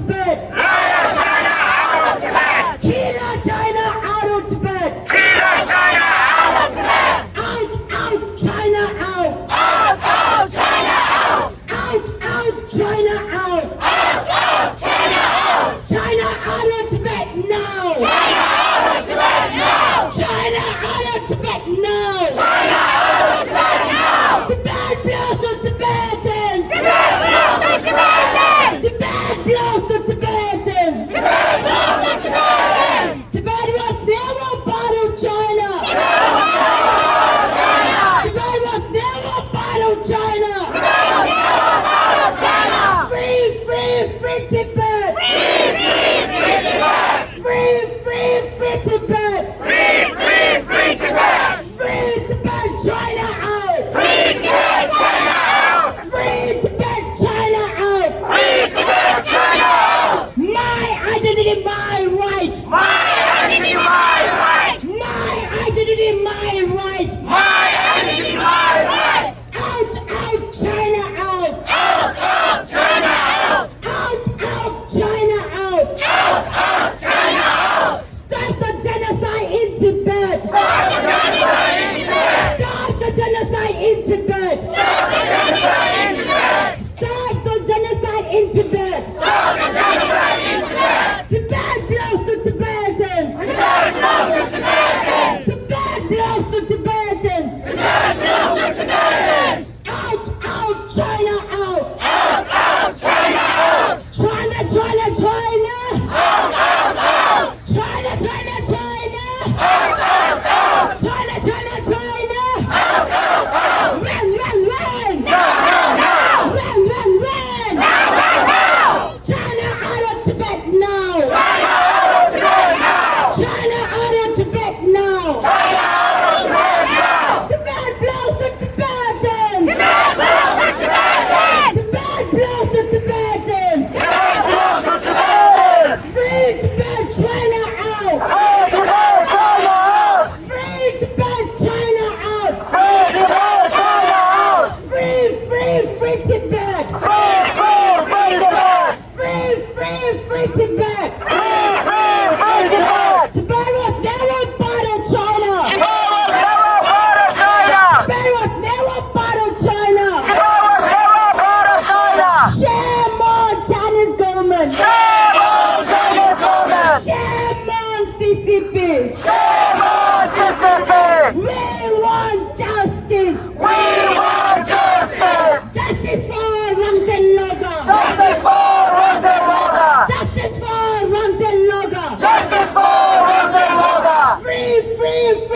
Tibet! Killer China out of Tibet! Killer China out of Tibet! Out, out, China out! Out, out, China out! Out, out, China out! Out, out, China out! China out of Tibet now! China out of Tibet now! China out of Tibet now! China out of Tibet now! Tibet belongs to Tibetans! Tibet belongs to Tibetans! Tibet belongs to Tibetans! Tibet belongs to Tibetans! Tibet was never part of China! Tibet was never part of China! Free, free, free Tibet! Free, free, free Tibet! Free, free, free Tibet! Free, free, free Tibet! Free Tibet, China out! Free Tibet, China out! Free Tibet, China out! Free Tibet, China out! My identity, my right! My identity, my right! My identity, my right! My identity, my right! Out, out, China out! Out, out, China out! Out, out, China out! Out, out, China out! Stop the genocide in Tibet! Stop the genocide in Tibet! Stop the genocide in Tibet! Stop the genocide in Tibet! Stop the genocide in Tibet! Tibet belongs to Tibetans! Tibet belongs to Tibetans! Tibet belongs to Tibetans! Tibet belongs to Tibetans! Out, out, China out! Out, out, China out! China, China, China! Out, out, out! China, China, China! Out, out, out! China, China, China! Out, out, out! Run, run, run! No, no, no! Run, run, run! No, no, no! China out of Tibet now! China out of Tibet now! China out of Tibet now! China out of Tibet now! Tibet belongs to Tibetans! Tibet belongs to Tibetans! Tibet belongs to Tibetans! Tibet belongs to Tibetans! Free Tibet, China out! Free Tibet, China out! Free Tibet, China out! Free Tibet, China out! Free, free, free Tibet! Free, free, free Tibet! Free, free, free Tibet! Free, free, free Tibet! Tibet was never part of China! Tibet was never part of China! Tibet was never part of China! Tibet was never part of China! Shame on Chinese government! Shame on Chinese government! Shame on C C P!